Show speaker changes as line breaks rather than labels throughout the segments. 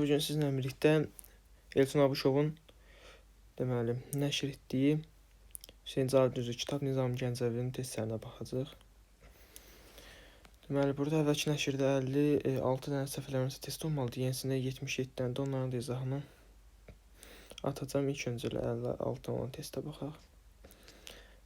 Bu gün sizinlə birlikdə Elçin Abışovun deməli nəşr etdiyi Hüseyn Cavid üzrə kitab Nizami Gəncəvinin testlərinə baxacağıq. Deməli burada əvvəlki nəşrdə 56 dənə səhv eləmirəmsə test olmalıdır. Yenisində 77 dənə də onların da izahını atacağam. İlk öncə elə 56 olan testə baxaq.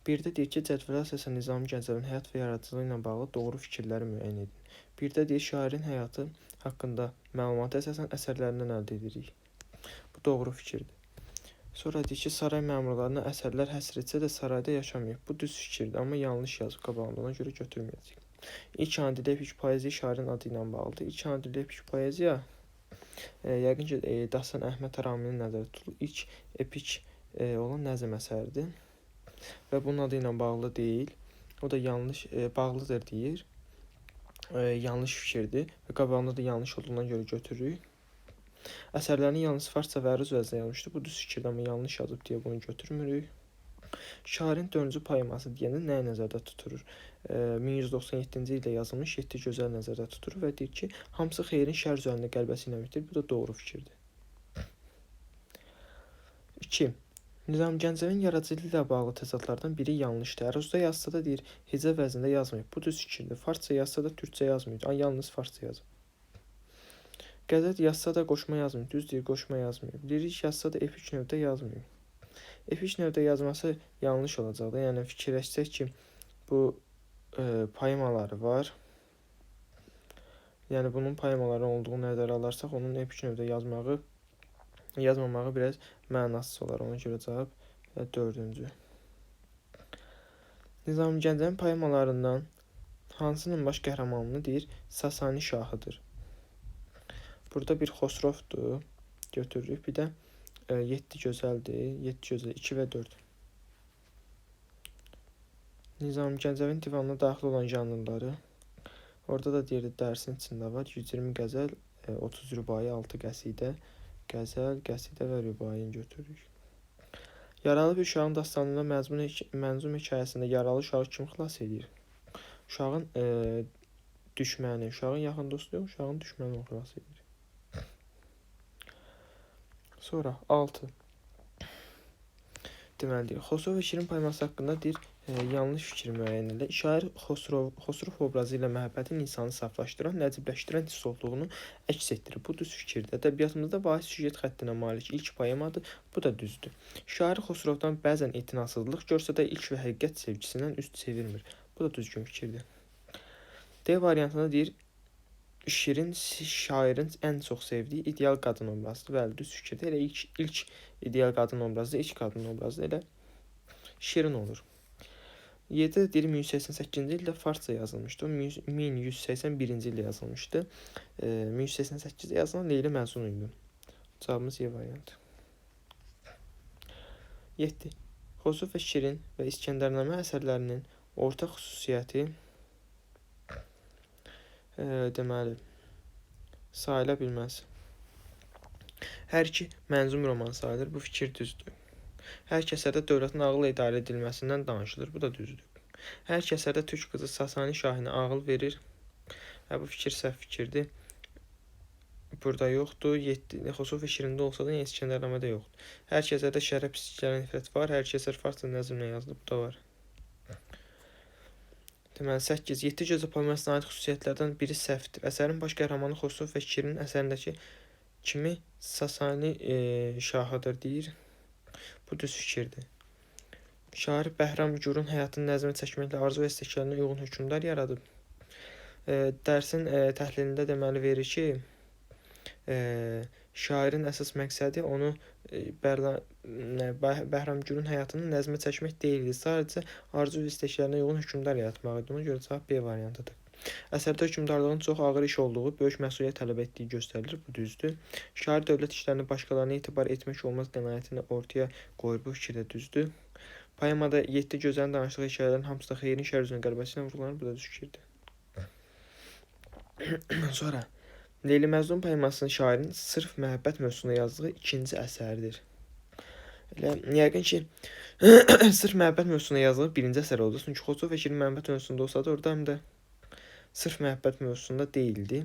Birdə deyir ki, cədvələ əsasən Nizami Gəncəvinin həyat və yaradıcılığı ilə bağlı doğru fikirləri müəyyən edin. Birdə deyir, şairin həyatı haqqında məlumatı əsasən əsərlərindən əldə edirik. Bu doğru fikirdir. Sonra deyir ki, saray məmurlarına əsərlər həsr etsə də sarayda yaşamayıb. Bu düz fikirdir, amma yanlış yazıb qabağında, ona görə götürməyəcəyik. İlk ana dildə epik poeziya şairin adı ilə bağlıdır. İlk ana dildə epik poeziya yəqin ki, Dastan Əhməd Haraminin nəzərdə tutulur. İlk epik olan nəzm əsəridir. Və bunun adı ilə bağlı deyil. O da yanlış bağlıdır deyir. Yanlış fikirdir və qabağında da yanlış olduğuna görə götürürük. Əsərlərini yalnız farsça və əruz vəznində yazmışdı. Bu düz fikirdir, amma yanlış yazıb deyə bunu götürmürük. Şairin dördüncü poeması deyəndə nəyi nəzərdə tutur? 1197-ci ildə yazılmış 7 gözəl nəzərdə tutur və deyir ki, hamısı xeyrin şər üzərində qələbəsi ilə bitir. Bu da doğru fikirdir. 2. Nizami Gəncəvinin yaradıcılığı ilə bağlı təzadlardan biri yanlışdır. Əruzda yazsa da deyir, hecə vəznində yazmayıb. Bu düz fikirdir. Farsça yazsa da türkcə yazmayıb. Yalnız farsça yazıb. Qəzəl yazsa da qoşma yazmayıb. Düz deyir, qoşma yazmayıb. Lirik yazsa da epik növdə yazmayıb. Epik növdə yazması yanlış olacaqdı. Yəni fikirləşsək ki, bu poemaları var. Yəni bunun poemaları olduğunu nəzərə alarsaq, onun epik növdə yazmağı, yazmamağı biraz mənasız olar. Ona görə cavab dördüncü. Nizami Gəncəvinin poemalarından hansının baş qəhrəmanını deyir, Sasani şahıdır. Burada bir Xosrovdur. Götürürük. Bir də 7 gözəldir. 7 gözəl 2 və 4. Nizami Gəncəvinin divanına daxil olan janrları. Orada da deyirdi, dərsin içində var. 120 qəzəl, 30 rübai, 6 qəsidə. Qəzəl, qəsidə və rübaini götürürük. Yaralı bir uşağın dastanında mənzum hekayəsində yaralı uşağı kim xilas edir? Uşağın düşməni, uşağın yaxın dostu yox, uşağın düşməni onu xilas edir. Sonra 6. Deməli deyir, Xosrov və Şirin poeması haqqında deyir, yanlış fikir müəyyən elə. Şair Xosrov obrazı ilə məhəbbətin insanı saflaşdıran, nəcibləşdirən hiss olduğunu əks etdirir. Bu düz fikirdir. Ədəbiyyatımızda vahid süjet xəttinə malik ilk poemadır. Bu da düzdür. Şair Xosrovdan bəzən etinasızlıq görsə də ilk və həqiqət sevgisindən üz çevirmir. Bu da düzgün fikirdir. D variantında deyir, Şirin şairin ən çox sevdiyi ideal qadın obrazıdır. Bəli, düz fikirdir. Elə ilk ideal qadın obrazı, ilk qadın obrazı elə Şirin olur. 7 deyir 1188-ci ildə farsça yazılmışdı. 1181-ci ildə yazılmışdı. 1188-də yazılan Leyli Məcnun idi. Cavabımız Y variantı. 7. Xosrov və Şirin və İskəndərnamə əsərlərinin ortaq xüsusiyyəti deməli sayıla bilməz. Hər iki mənzum roman sayılır. Bu fikir düzdür. Hər iki əsərdə dövlətin ağılla idarə edilməsindən danışılır. Bu da düzdür. Hər iki əsərdə türk qızı Sasani şahinə ağıl verir. Hə, bu fikir səhv fikirdir. Burada yoxdur. 7. Xosrov və Şirində olsa da, yəni İskəndərnamədə yoxdur. Hər iki əsərdə şərə pisliklərə nifrət var. Hər iki əsər farsça nəzmlə yazılıb. Bu da var. Deməli 8. 7 gözəl poemasına aid xüsusiyyətlərdən biri səhvdir. Əsərin baş qəhrəmanı Xosrov və Şirin əsərindəki kimi Sasani şahıdır deyir. Bu düz fikirdir. Şair Bəhram Gurun həyatını nəzmə çəkməklə arzu və istəklərinə uyğun hökmdar yaradıb. Dərsin təhlilində deməli verir ki, şairin əsas məqsədi onu Bəhram Gurun həyatını nəzmə çəkmək deyildi. Sadəcə arzu və istəklərinə uyğun hökmdar yaratmaq idi. Ona görə cavab B variantıdır. Əsərdə hökmdarlığın çox ağır iş olduğu, böyük məsuliyyət tələb etdiyi göstərilir. Bu düzdür. Şair dövlət işlərini başqalarına etibar etmək olmaz qənaətini ortaya qoyur. Bu fikir də düzdür. Poemada 7 gözəlin danışdığı hekayələrin hamısı da xeyrin şər üzrə qələbəsi ilə vurğulanır. Bu da düz fikirdir. Sonra Leyli Məcnun poemasının şairin sırf məhəbbət mövzusunda yazdığı ikinci əsəridir. Elə yəqin ki, sırf məhəbbət mövzusunda yazdığı birinci əsər oldu. Çünki Xosrov və Şirin məhəbbət mövzusunda olsa da, orada həm də sırf məhəbbət mövzusunda deyildi.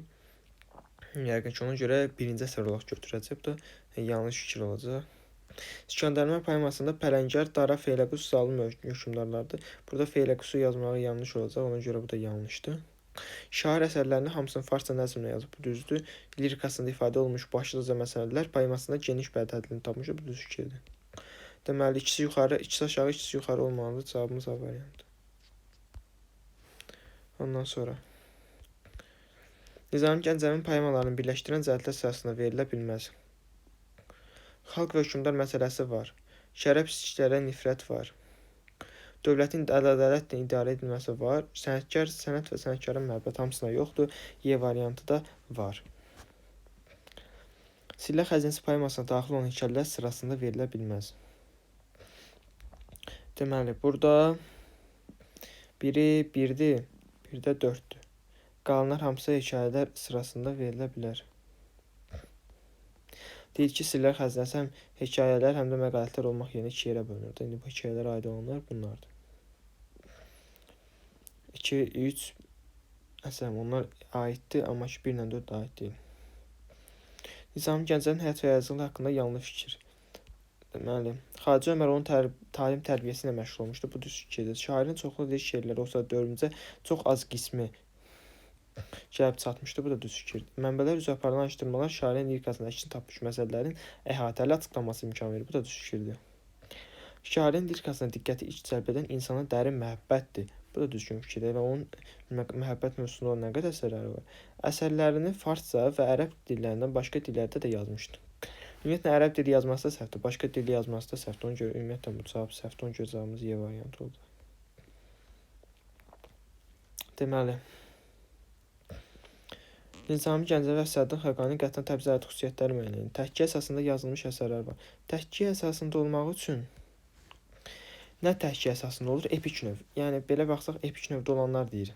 Yəqin ki, ona görə birinci əsər olaraq götürəcək. Bu da yanlış fikir olacaq. İskəndərnamə poemasında Pələngər, Dara, Feyləqus zalım hökmdarlardır. Burada Feyləqusu yazmağı yanlış olacaq. Ona görə bu da yanlışdır. Şair əsərlərini hamısını farsça nəzmlə yazıb. Bu düzdür. Lirikasında ifadə olunmuş başlıca məsələlər poemasında geniş bədəllini tapmışdır. Bu düz fikirdir. Deməli, ikisi yuxarı, ikisi aşağı, ikisi yuxarı olmalıdır. Cavabımız A variantı. Ondan sonra Nizami Gəncəvinin poemalarını birləşdirən cəhətlər sırasında verilə bilməz. Xalq və hökmdar məsələsi var. Şərab içkilərə nifrət var. Dövlətin ədalətlə idarə edilməsi var. Sənətkar, sənət və sənətkarın məhəbbət hamısına yoxdur. Y variantı da var. Sirlər Xəzinəsi poemasına daxil olan hekayələr sırasında verilə bilməz. Deməli, burada biri 1-dir, bir də 4-dür. Qalanlar hamısı hekayələr sırasında verilə bilər. Deyir ki, Sirlər Xəzinəsi həm hekayələr, həm də məqalətlər olmaq yerinə iki yerə bölünür. İndi bu hekayələrə aid olanlar bunlardır. 2, 3, məsələn, onlar aiddir, amma ki, 1 ilə 4 aid deyil. Nizami Gəncəvinin həyat və yaradıcılığı haqqında yanlış fikir. Deməli, Xacə Ömər onun təlim tərbiyəsi ilə məşğul olmuşdu. Bu düz fikirdir. Şairin çoxlu lirik şeirləri olsa da dövrümüzə çox az qismi gəlib çatmışdı. Bu da düz fikirdir. Mənbələr üzrə aparılan araşdırmalar şairin lirikasında əksini tapmış məsələlərin əhatəli açıqlanması imkan verir. Bu da düz fikirdir. Şairin lirikasına diqqəti ilk cəlb edən insana dərin məhəbbətdir. Bu da düzgün fikirdir. Elə onun məhəbbət mövzusunda olan nə qədər əsərləri var. Əsərlərini farsça və ərəb dillərindən başqa dillərdə də yazmışdı. Ümumiyyətlə ərəb dili yazması da səhvdir, başqa dili yazması da səhvdir. Ona görə ümumiyyətlə bu cavab səhvdir. Ona görə cavabımız Y variantı oldu. Deməli, Nizami Gəncəvi və Əsəddin Xaqani Qətran Təbrizi aid xüsusiyyətləri müəyyən edin. Təhkiyə əsasında yazılmış əsərlər var. Təhkiyə əsasında olmağı üçün nə təhkiyə əsasında olur? Epik növ. Yəni belə baxsaq epik növdə olanlar deyir.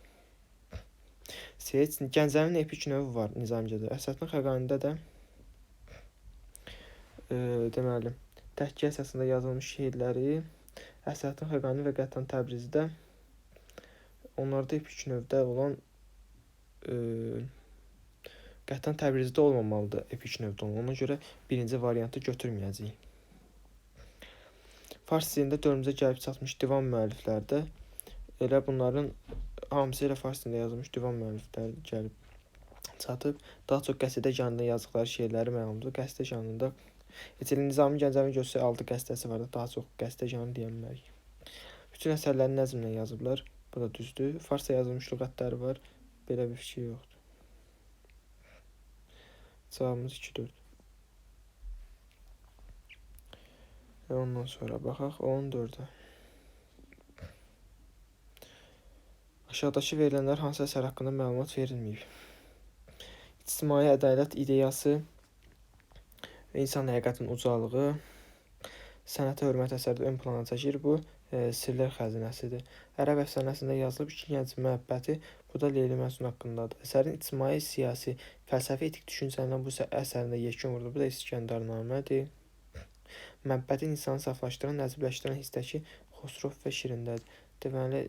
Seç. Gəncəvinin epik növü var Nizami Gəncəvi. Əsəddin Xaqanidə də deməli, təhkiyə əsasında yazılmış şeirləri Əsəddin Xaqani və Qətran Təbrizidə onlarda epik növdə olan Qətran Təbrizdə olmamalıdır epik növdə olan. Ona görə birinci variantı götürməyəcəyik. Fars dilində dövrümüzə gəlib çatmış divan müəllifləri də elə bunların hamısı elə fars dilində yazılmış divan müəllifləri gəlib çatıb. Daha çox qəsidə janrında yazdıqları şeirləri məlumdur. Qəsidə janrında heç elə Nizami Gəncəvinin göstərici 6 qəsidəsi var da, daha çox qəsidə janrı deyə bilmərik. Bütün əsərlərini nəzmlə yazıblar. Bu da düzdür. Farsça yazılmış lüğətləri var. Belə bir fikir yoxdur. Cavabımız 2-4. Və ondan sonra baxaq 14-ə. Aşağıdakı verilənlər hansı əsər haqqında məlumat verilməyib? İctimai ədalət ideyası, insan həqiqətinin ucalığı, sənətə hörmət əsərdə ön plana çəkir. Bu Sirlər Xəzinəsidir. Ərəb əfsanəsində yazılıb iki gəncin məhəbbəti, bu da Leyli Məcnun haqqındadır. Əsərin ictimai, siyasi, fəlsəfi, etik düşüncələrindən bu əsərində yekun vurulur. Bu da İskəndərnamədir. Məhəbbətin insanı saflaşdıran, nəcibləşdirən hissdəki Xosrov və Şirindədir. Deməli,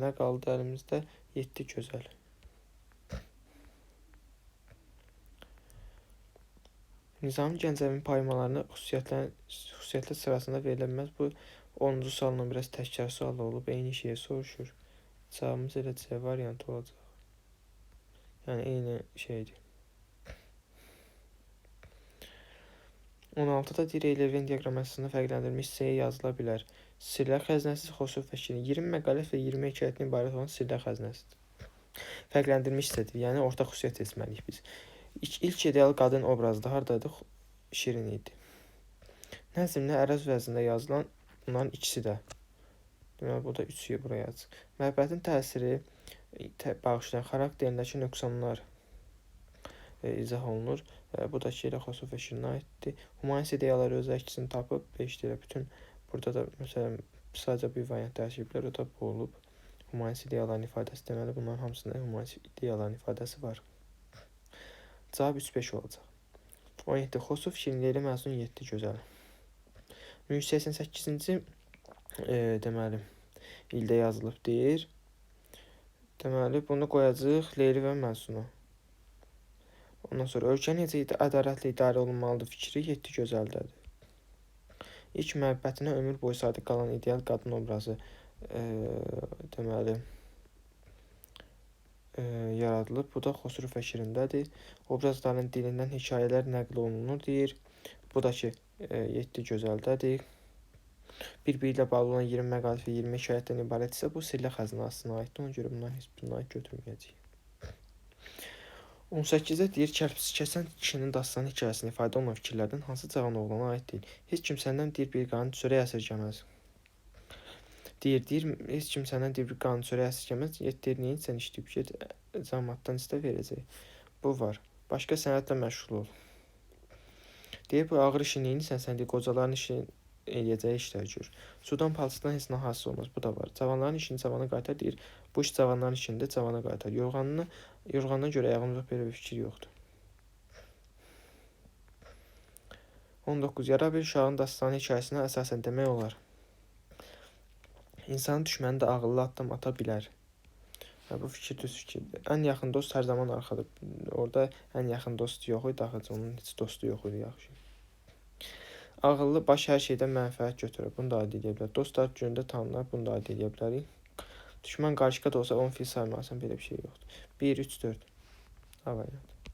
nə qaldı əlimizdə? 7 gözəl. Nizami Gəncəvinin poemalarını xüsusiyyətlər sırasında verilə bilməz. Bu 10-cu sualla biraz təkrar sual olub, eyni şeyi soruşur. Cavabımız elə C variantı olacaq. Yəni eyni şeydir. 16-da deyir, Eyler-Venn diaqramı əsasında fərqləndirilmiş C yazıla bilər. Sirlər Xəzinəsi, Xosrov və Şirin. 20 məqalət və 20 hekayətdən ibarət olan Sirlər Xəzinəsidir. Fərqləndirilmiş hissədir, yəni ortaq xüsusiyyət seçməliyik biz. İlk ideal qadın obrazı da haradaydı? Şirin idi. Nəzmlə ərəz vəznində yazılan bunların ikisi də. Deməli, bu da 3-ü buraya yazıq. Məhəbbətin təsiri bağışlayan xarakterindəki nöqsanlar izah olunur. Bu da ki, elə Xosrov və Şirinə aiddir. Humanist ideyaları öz əksini tapıb, 5 elə bütün burada da məsələn sadəcə bir variant dəyişiblər, o da bu olub. Humanist ideyaların ifadəsi deməli, bunların hamısında humanist ideyaların ifadəsi var. Cavab 3-5 olacaq. 17. Xosrov Şirin, Leyli Məcnun 7 gözəl. 1188-ci deməli ildə yazılıb deyir. Deməli, bunu qoyacağıq Leyli və Məcnuna. Ondan sonra ölkə necə ədalətli idarə olunmalıdır fikri 7 gözəldədir. İlk məhəbbətinə ömür boyu sadiq qalan ideal qadın obrazı deməli yaradılıb. Bu da Xosrov və Şirindədir. Obrazların dilindən hekayələr nəql olunur deyir. Bu da ki 7 gözəldədir. Bir-biri ilə bağlı olan 20 məqalə və 20 hekayətdən ibarətdirsə, bu Sirli xəzinəsinə aiddir. Ona görə bunların heç birinə aid götürməyəcəyik. 18-də deyir, kərpisi kəsən kişinin dastanı hekayəsində ifadə olunan fikirlərdən hansı cavan oğlana aid deyil? Heç kim səndən deyir bir qanın çörək əsirgəməz. Deyir, heç kim səndən deyir bir qanın çörək əsirgəməz. Get deyir, neyin sən işləyib get, camaatdan istə verəcək. Bu var. Başqa sənətlə məşğul ol. Deyir, bu ağır işi neynirsən sən deyir, qocaların işi eləyəcəyi işlər gör. Sudan palçıqdan heç nə hasil olmaz. Bu da var. Cavanların işini cavana qaytar deyir. Bu iş cavanların işində cavana qaytar. Yorğanına görə ayağını uzat, belə bir fikir yoxdur. 19. Yara bir uşağın dastanı hekayəsinə əsasən demək olar. İnsanın düşməni də ağıllı addım ata bilər. Hə, bu fikir düz fikirdir. Ən yaxın dost hər zaman arxadır. Orada ən yaxın dost yox idi axı, onun heç dostu yox idi yaxşı. Ağıllı baş hər şeydən mənfəət götürür. Bunu da adi eləyə bilər. Dost ad günündə tanınar. Bunu da adi eləyə bilərik. Düşmən qarışqa da olsa 10 fil saymalısan. Belə bir şey yoxdur. 1, 3, 4. A variantı.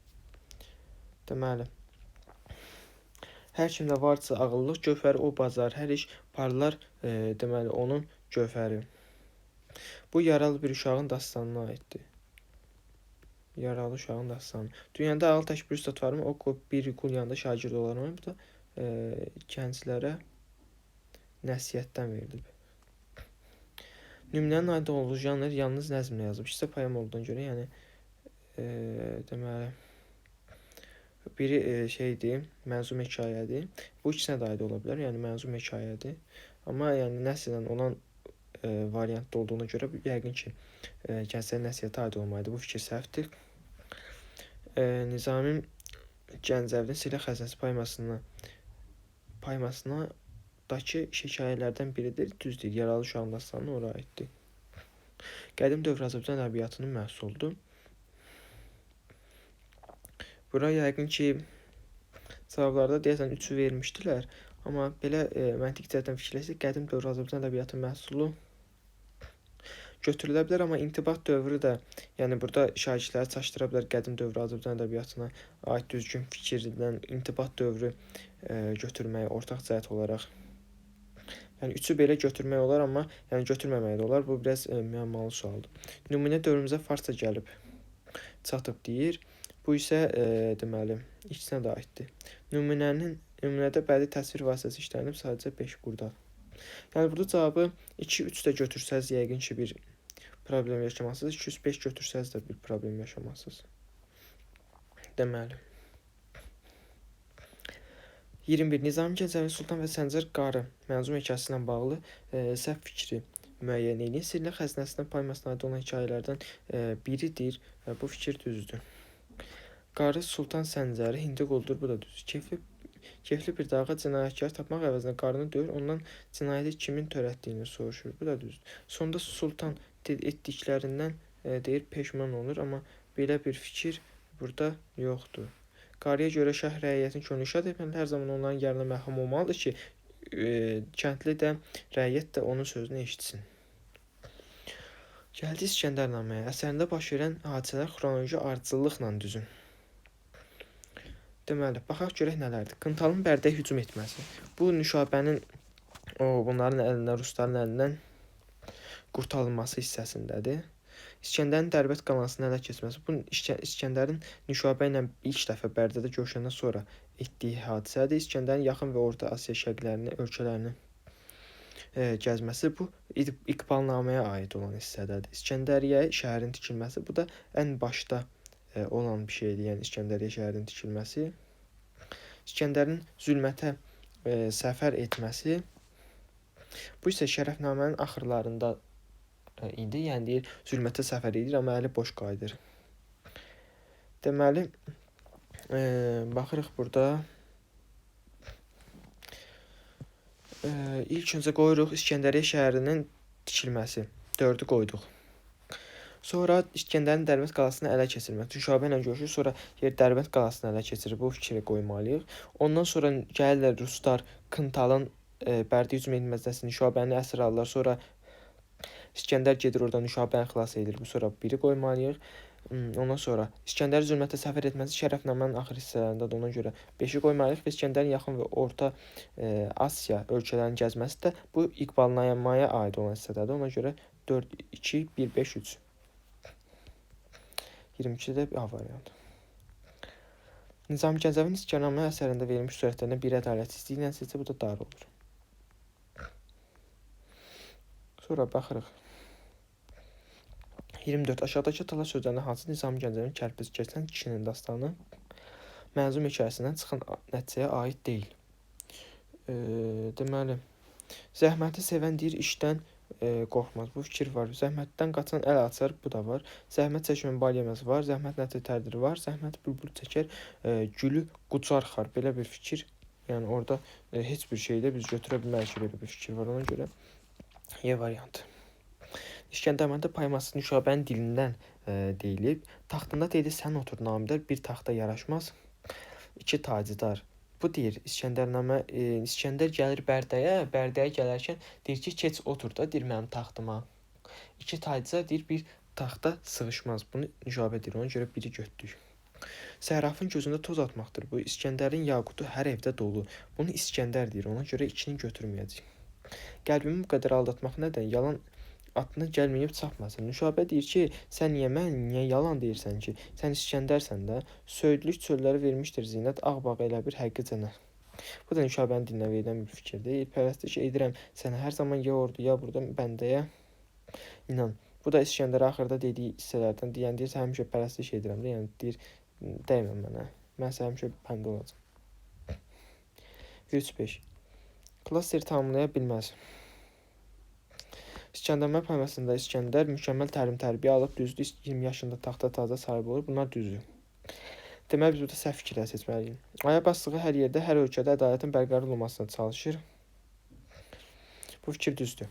Deməli, hər kimdə varsa ağıllılıq gövhəri, o bacar hər iş parlar, deməli, onun gövhəri. Bu yaralı bir uşağın dastanına aiddir. Yaralı uşağın dastanı. Dünyada ağıl tək bir ustad varmı? O bir qul yanında şagird olar. Bu da gənclərə nəsihətdən verilib. Nümunənin aid olduğu janr yalnız nəzmlə yazılıb. İşsə poem olduğuna görə, yəni deməli biri şeydir, mənzum hekayədir. Bu ikisinə də aid ola bilər, yəni mənzum hekayədir. Amma yəni nəsrlə olan variantda olduğuna görə yəqin ki, gənclərin nəsihətə aid olmalıdır. Bu fikir səhvdir. Nizami Gəncəvinin Sirli Xəzinəsi poemasına dakı hekayələrdən biridir. Düz deyil, Yaralı uşağın dastanı ora aiddir. Qədim dövr Azərbaycan ədəbiyyatının məhsuludur. Bura yəqin ki, cavablarda deyəsən 3-ü vermişdilər. Amma belə məntiq cəhətdən fikirləşsək, qədim dövr Azərbaycan ədəbiyyatının məhsulu götürülə bilər, amma intibah dövrü də, yəni burada şagirdləri çaşdıra bilər qədim dövr Azərbaycan ədəbiyyatına aid düzgün fikirdən intibah dövrü götürməyi ortaq cəhət olaraq. Yəni üçü belə götürmək olar, amma yəni götürməmək də olar. Bu biraz müəmmalı sualdır. Nümunə dövrümüzə farsça gəlib çatıb deyir. Bu isə deməli ikisinə də aiddir. Nümunədə bədii təsvir vasitəsi işlənib sadəcə 5 burada. Yəni burada cavabı 2, 3 də götürsəz yəqin ki bir problem yaşamazsınız. 205 götürsəz də bir problem yaşamazsınız. Deməli. 21. Nizami Gəncəvi Sultan və Səncər Qarı mənzum hekayəsi ilə bağlı səhv fikri müəyyən eləyin. Sirli xəzinəsindən poemasına aid olan hekayələrdən biridir. Bu fikir düzdür. Qarı Sultan Səncəri hindi quldur. Bu da düzdür. Keyfli bir dağa cinayətkar tapmaq əvəzinə qarını döyür, ondan cinayəti kimin törətdiyini soruşur. Bu da düzdür. Sonda Sultan etdiklərindən deyir peşman olur, amma belə bir fikir burada yoxdur. Qarıya görə şah rəiyyətin könlünü şad etməli, hər zaman onların yarına mərhum olmalıdır ki, kəndli də, rəiyyət də onun sözünü eşitsin. Gəldi İskəndərnaməyə. Əsərində baş verən hadisələr xronoloji ardıcıllıqla düzün. Deməli, baxaq görək nələrdir. Qıntalın Bərdəyə hücum etməsi. Bu Nüşabənin bunların əlindən, rusların əlindən qurtarılması hissəsindədir. İskəndərin Dərbənd qalasını ələ keçməsi. Bu İskəndərin Nüşabə ilə ilk dəfə Bərdədə görüşəndən sonra etdiyi hadisədir. İskəndərin Yaxın və Orta Asiya şərqlərini, ölkələrini gəzməsi bu İqbalnaməyə aid olan hissədədir. İskəndəriyyə şəhərinin tikilməsi bu da ən başda olan bir şeydir. Yəni İskəndəriyyə şəhərinin tikilməsi. İskəndərin zülmətə səfər etməsi. Bu isə Şərəfnamənin axırlarında idi. Yəni deyir, zülmətə səfər edir, amma əli boş qayıdır. Deməli, baxırıq burada. İlk öncə qoyuruq İskəndəriyyə şəhərinin tikilməsi. 4-ü qoyduq. Sonra İsgəndərin Dərbənd qalasını ələ keçirmək. Nüşabə ilə görüşür, sonra yer Dərbənd qalasını ələ keçirir. Bu fikri qoymalıyıq. Ondan sonra gəlirlər ruslar Kıntalın Bərdə hücum etməzləsi Nüşabəni əsir alırlar. Sonra İsgəndər gedir oradan Nüşabəni xilas edir. Bu sonra biri qoymalıyıq. Ondan sonra İsgəndər zülmətə səfər etməsi Şərəfnamənin axır hissələrindədir. Ona görə 5-i qoymalıyıq və İsgəndərin yaxın və Orta Asiya ölkələrini gəzməsi də bu İqbalnamaya aid olan hissədədir. Ona görə 4, 2, 1, 5, 3. 22-də A variantı. Nizami Gəncəvinin İsgəndərnamə əsərində verilmiş surətlərdən biri ədalətsizliklə seçsə, bu da dar olur. Sonra baxırıq. 24. Aşağıdakı atalar sözlərindən hansı Nizami Gəncəvinin Kərpic keçən kişinin dastanı mənzum hekayəsindən çıxan nəticəyə aid deyil? Deməli, zəhməti sevən deyir işdən qorxmaz. Bu fikir var. Zəhmətdən qaçan əl açar, bu da var. Zəhmət çəkmən bal yeməz var. Zəhmət nəti tərdir var. Zəhmət bülbül çəkər, gülü qucarxar. Belə bir fikir. Yəni orada heç bir şeydə biz götürə bilmərik ki, belə bir fikir var. Ona görə Y variantı. İsgəndərməndə poeması Nüşabənin dilindən deyilib. Taxtında deyir sən otur namidar, bir taxta yaraşmaz. İki tacidar. Bu deyir İsgəndərnamə, İsgəndər gəlir Bərdəyə, Bərdəyə gələrkən deyir ki, keç otur da, deyir mənim taxtıma. İki tacidar deyir bir taxta sığışmaz. Bunu Nüşabə deyir. Ona görə biri götürdük. Sərrafın gözündə toz atmaqdır. Bu İsgəndərin yaqutu hər evdə dolu. Bunu İsgəndər deyir. Ona görə ikini götürməyəcək. Qəlbimi bu qədər aldatmaq nədən? Yalan atına gəlməyib çapmasın. Nüşabə deyir ki, sən niyə mən, niyə yalan deyirsən ki? Sən İsgəndərsən də. Söydülük çölləri vermişdir zinət, ağ bağ elə bir həqqi cənə. Bu da Nüşabənin dilinə verilən bir fikir deyil. Pərəstiş edirəm sənə hər zaman ya orada, ya burada bəndəyə inan. Bu da İsgəndərə axırda dediyi hissələrdən deyən deyir, həmişə pərəstiş edirəm də, yəni deyir, dəymə mənə. Mən sənə həmişə bəndə olacağam. 3-5. Klaster tamamlaya bilməz. İsgəndərnamə poemasında İsgəndər mükəmməl təlim-tərbiyə alıb, düzdür, 20 yaşında taxta taca sahib olur. Bunlar düzdür. Deməli, biz burada səhv fikirlər seçməliyik. Aya bastığı hər yerdə, hər ölkədə ədalətin bərqərar olmasına çalışır. Bu fikir düzdür.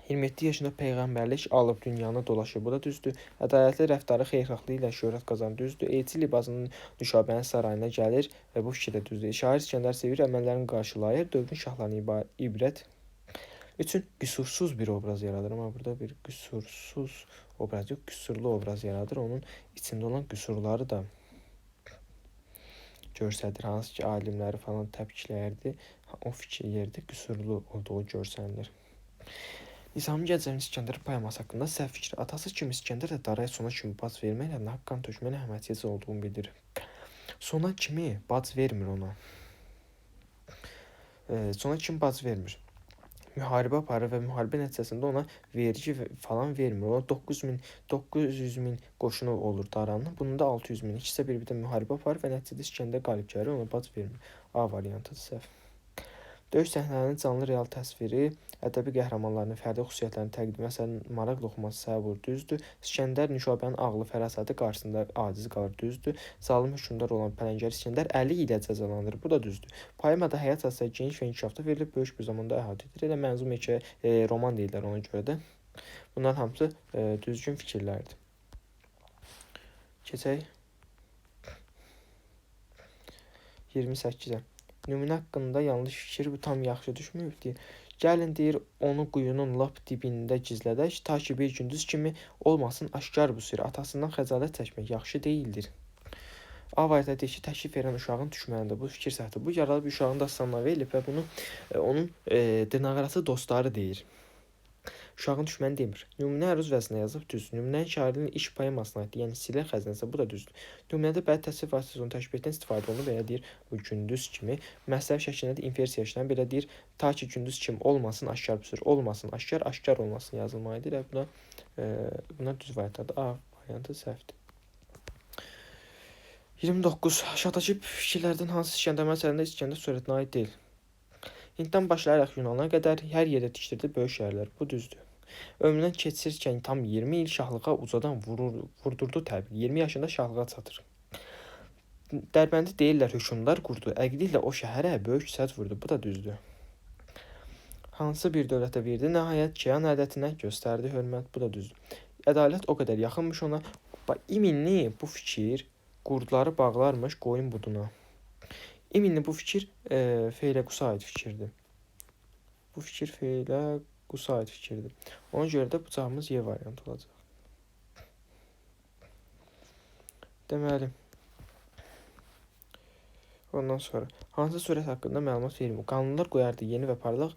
27 yaşında peyğəmbərlik alıb dünyanı dolaşır. Bu da düzdür. Ədalətli rəftarı xeyirxahlığı ilə şöhrət qazanır. Düzdür. Elçi libasının Nüşabənin sarayına gəlir və bu fikir də düzdür. Şair İsgəndər sevir, əməllərini qarşılayır, dövrün şahlarını ibrət üçün qüsursuz bir obraz yaradır. Amma burada bir qüsursuz obraz yox, qüsurlu obraz yaradır. Onun içində olan qüsurları da görsədir. Hansı ki, alimləri falan təpkilərdi. O fikir yerdə qüsurlu olduğu görsənilir. Nizami Gəncəvinin İsgəndər poeması haqqında səhv fikri. Atası kimi İsgəndər də Daraya sona kimi bac verməklə nahaq qan tökmənin əhəmiyyətsiz olduğunu bildirir. Sona kimi bac vermir ona. Sona kimi bac vermir. Müharibə aparır və müharibə nəticəsində ona vergi falan vermir. Ona 900 min qoşunu olur Daranın. Bunun da 600 min. İkisi də bir-birinə müharibə aparır və nəticədə İsgəndər qalib gəlir, ona bac vermir. A variantı səhv. Döyüş səhnələrinin canlı real təsviri, ədəbi qəhrəmanlarının fərdi xüsusiyyətlərinin təqdimi, məsələn, maraqla oxuması səbəb olur, düzdür. İsgəndər Nüşabənin ağlı, fərasəti qarşısında aciz qalır, düzdür. Zalım hökmdar olan Pələngər İsgəndər əli ilə cəzalandırır, bu da düzdür. Poemada həyat hadisələri geniş və inkişafda verilib, böyük bir zamanda əhatə edir. Elə mənzum hekayə, roman deyirlər ona görə də. Bunların hamısı düzgün fikirlərdir. Keçək 28-ə. Nümunə haqqında yanlış fikir, bu tam yaxşı düşməyib deyir. Gəlin deyir, onu quyunun lap dibində gizlədək, ta ki bir gündüz kimi olmasın aşkar bu sir. Atasından xəcalət çəkmək yaxşı deyildir. A variantı deyir ki, təklif verən uşağın düşmənidir. Bu fikir səhvdir. Bu yaralı bir uşağın dastanına verilib və bunu onun dırnaqarası dostları deyir. Uşağın düşməni demir. Nümunə əruz vəznində yazıb, düzdür. Nümunənin şairin ilk poemasına aiddir, yəni Sirlər xəzinəsi, bu da düzdür. Nümunədə bədii təsvir vasitəsilə onu təşbihdən istifadə olunur və ya deyir, bu gündüz kimi. Məsəl şəklində də inversiya işlənir, belə deyir, ta ki gündüz kimi olmasın, aşkar bu sir, olmasın, aşkar, aşkar olmasın yazılmalıdır. Buna, buna düz variantlardır. A variantı səhvdir. 29. Aşağıdakı fikirlərdən hansı İsgəndər əsərində İsgəndər surətinə aid deyil? Hinddən başlayaraq Yunana qədər hər yerdə tikdirdi böyük şəhərlər. Bu düzdür. Ömründən keçirkən tam 20 il şahlığa ucadan vurdurdu təbil. 20 yaşında şahlığa çatır. Dərbəndi deyirlər hökmdar qurdu. Əqli ilə o şəhərə böyük sədd vurdu. Bu da düzdür. Hansı bir dövlətə verdi? Nəhayət Kiyan ədətinə göstərdi hörmət. Bu da düzdür. Ədalət o qədər yaxınmış ona. Bax, iminli bu fikir qurdları bağlarmış qoyun buduna. İminli bu fikir Feyləqusa aid fikirdir. Bu fikir Feyləqusa aid fikirdir. Ona görə də bu cavabımız Y variantı olacaq. Deməli, ondan sonra hansı surət haqqında məlumat verilmir? Qanunlar qoyardı yeni və parlaq.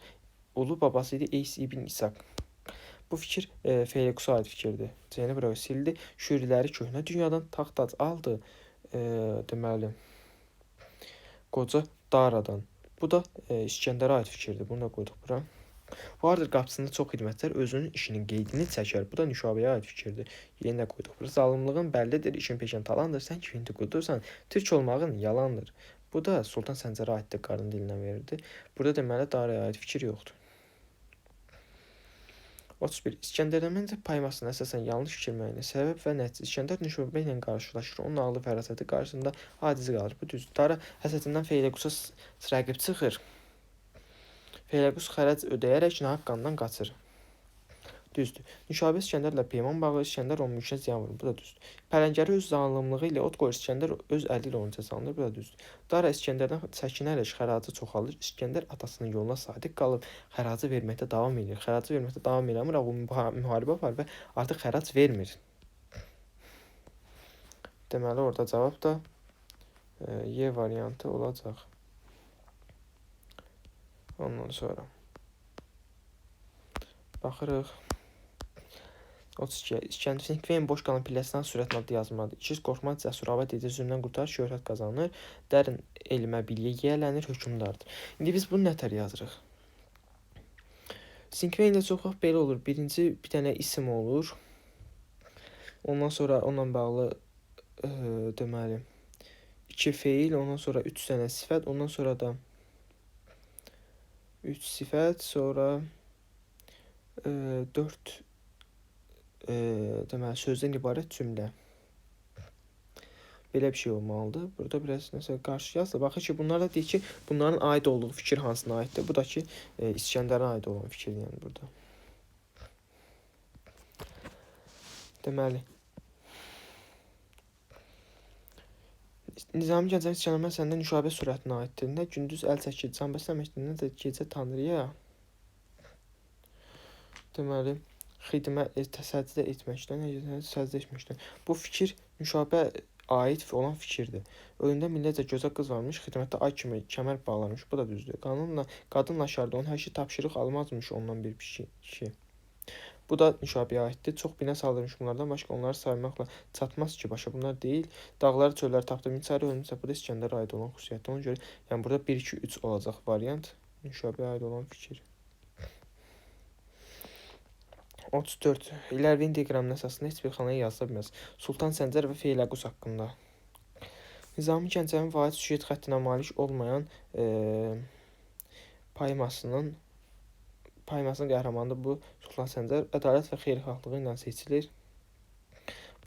Ulu babası idi Eys ibn İshaq. Bu fikir Feyləqusa aid fikirdir. C-ni bura sildi. Şuriləri köhnə dünyadan taxt aldı. Deməli, qoca Daradan. Bu da İskəndərə aid fikirdir. Bunu da qoyduq bura. Vardır qapısında çox xidmətlər özünün işinin qeydini çəkər. Bu da Nüşabəyə aid fikirdir. Yenə də qoyduq bura. Zalımlığın bəllidir, işin peşən talandır. Sən ki indi qudursan, türk olmağın yalandır. Bu da Sultan Səncərə aiddir, qarın dilindən verirdi. Burada deməli Daraya aid fikir yoxdur. 31. İskəndərnamə paymasına əsasən yanlış fikir müəyyən səbəb və nəticə. İskəndər Nüşabə ilə qarşılaşır. Onun ağlı fərasəti qarşısında aciz qalır. Bu düzdür. Dara həsədindən Feyləqusa rəqib çıxır. Feyləqus xərac ödəyərək nahaq qandan qaçır. Düzdür. Nüşabə İskəndərlə peyman bağlayır. İskəndər onun mülkünə ziyan vurur. Bu da düzdür. Pələngəri öz zalımlığı ilə ot qoyur. İskəndər öz əli ilə onu cəzalandırır. Bu da düzdür. Dara İskəndərdən çəkinərək xəracı çoxalır. İskəndər atasının yoluna sadiq qalıb xəracı verməkdə davam edir. Xəracı verməkdə davam eləmir, amma müharibə var və artıq xərac vermir. Deməli, orada cavab da Y variantı olacaq. Ondan sonra baxırıq. 32. İskəndər Sinkveyn boş qalan pilləsindən sürətlə adlı yazmalıdır. İkiz qorxmaz, cəsurava dedi, zülmdən qurtarır, şöhrət qazanır, dərin elmə, biliyə yiyələnir, hökmdardır. İndi biz bunu nətər yazırıq? Sinkveyndə çox vaxt belə olur. Birinci bir dənə isim olur. Ondan sonra onunla bağlı deməli 2 feil, ondan sonra 3 dənə sifət, ondan sonra da 3 sifət, sonra 4 deməli sözdən ibarət cümlə. Belə bir şey olmalıdır. Burada biraz nəsə qarşı yazdı. Baxır ki, bunlar da deyir ki, bunların aid olduğu fikir hansına aiddir? Bu da ki, İskəndərə aid olan fikirdir yəni burada. Deməli, Nizami Gəncəvi İskəndər əsərində Nüşabə surətinə aiddir. Nə gündüz əl çəkir, can bəsləməkdir, nə də gecə Tanrıya. Deməli, xidmət, səcdə etməkdən, səcdə etməkdən. Bu fikir Nüşabə aid olan fikirdir. Önündə millətcə gözəl qız varmış, xidmətdə ay kimi kəmər bağlarmış. Bu da düzdür. Qanunla, qadınla şarda onun hər şey tapşırıq almazmış ondan bir kişi. Bu da Nüşabəyə aiddir. Çox binə saldırmış bunlardan başqa onları saymaqla çatmaz ki, başa bunlar deyil. Dağları, çölləri tapdı, min çarə ölmüsə, bu da İskəndərə aid olan xüsusiyyətdir. Ona görə, yəni burada 1, 2, 3 olacaq variant. Nüşabəyə aid olan fikir. 34. İlərvin diaqramının əsasında heç bir xanaya yazıla bilməz. Sultan Səncər və Feyləqus haqqında. Nizami Gəncəvinin vahid süjet xəttinə malik olmayan paymasının qəhrəmanıdır bu Sultan Səncər. Ədalət və xeyirxahlığı ilə seçilir.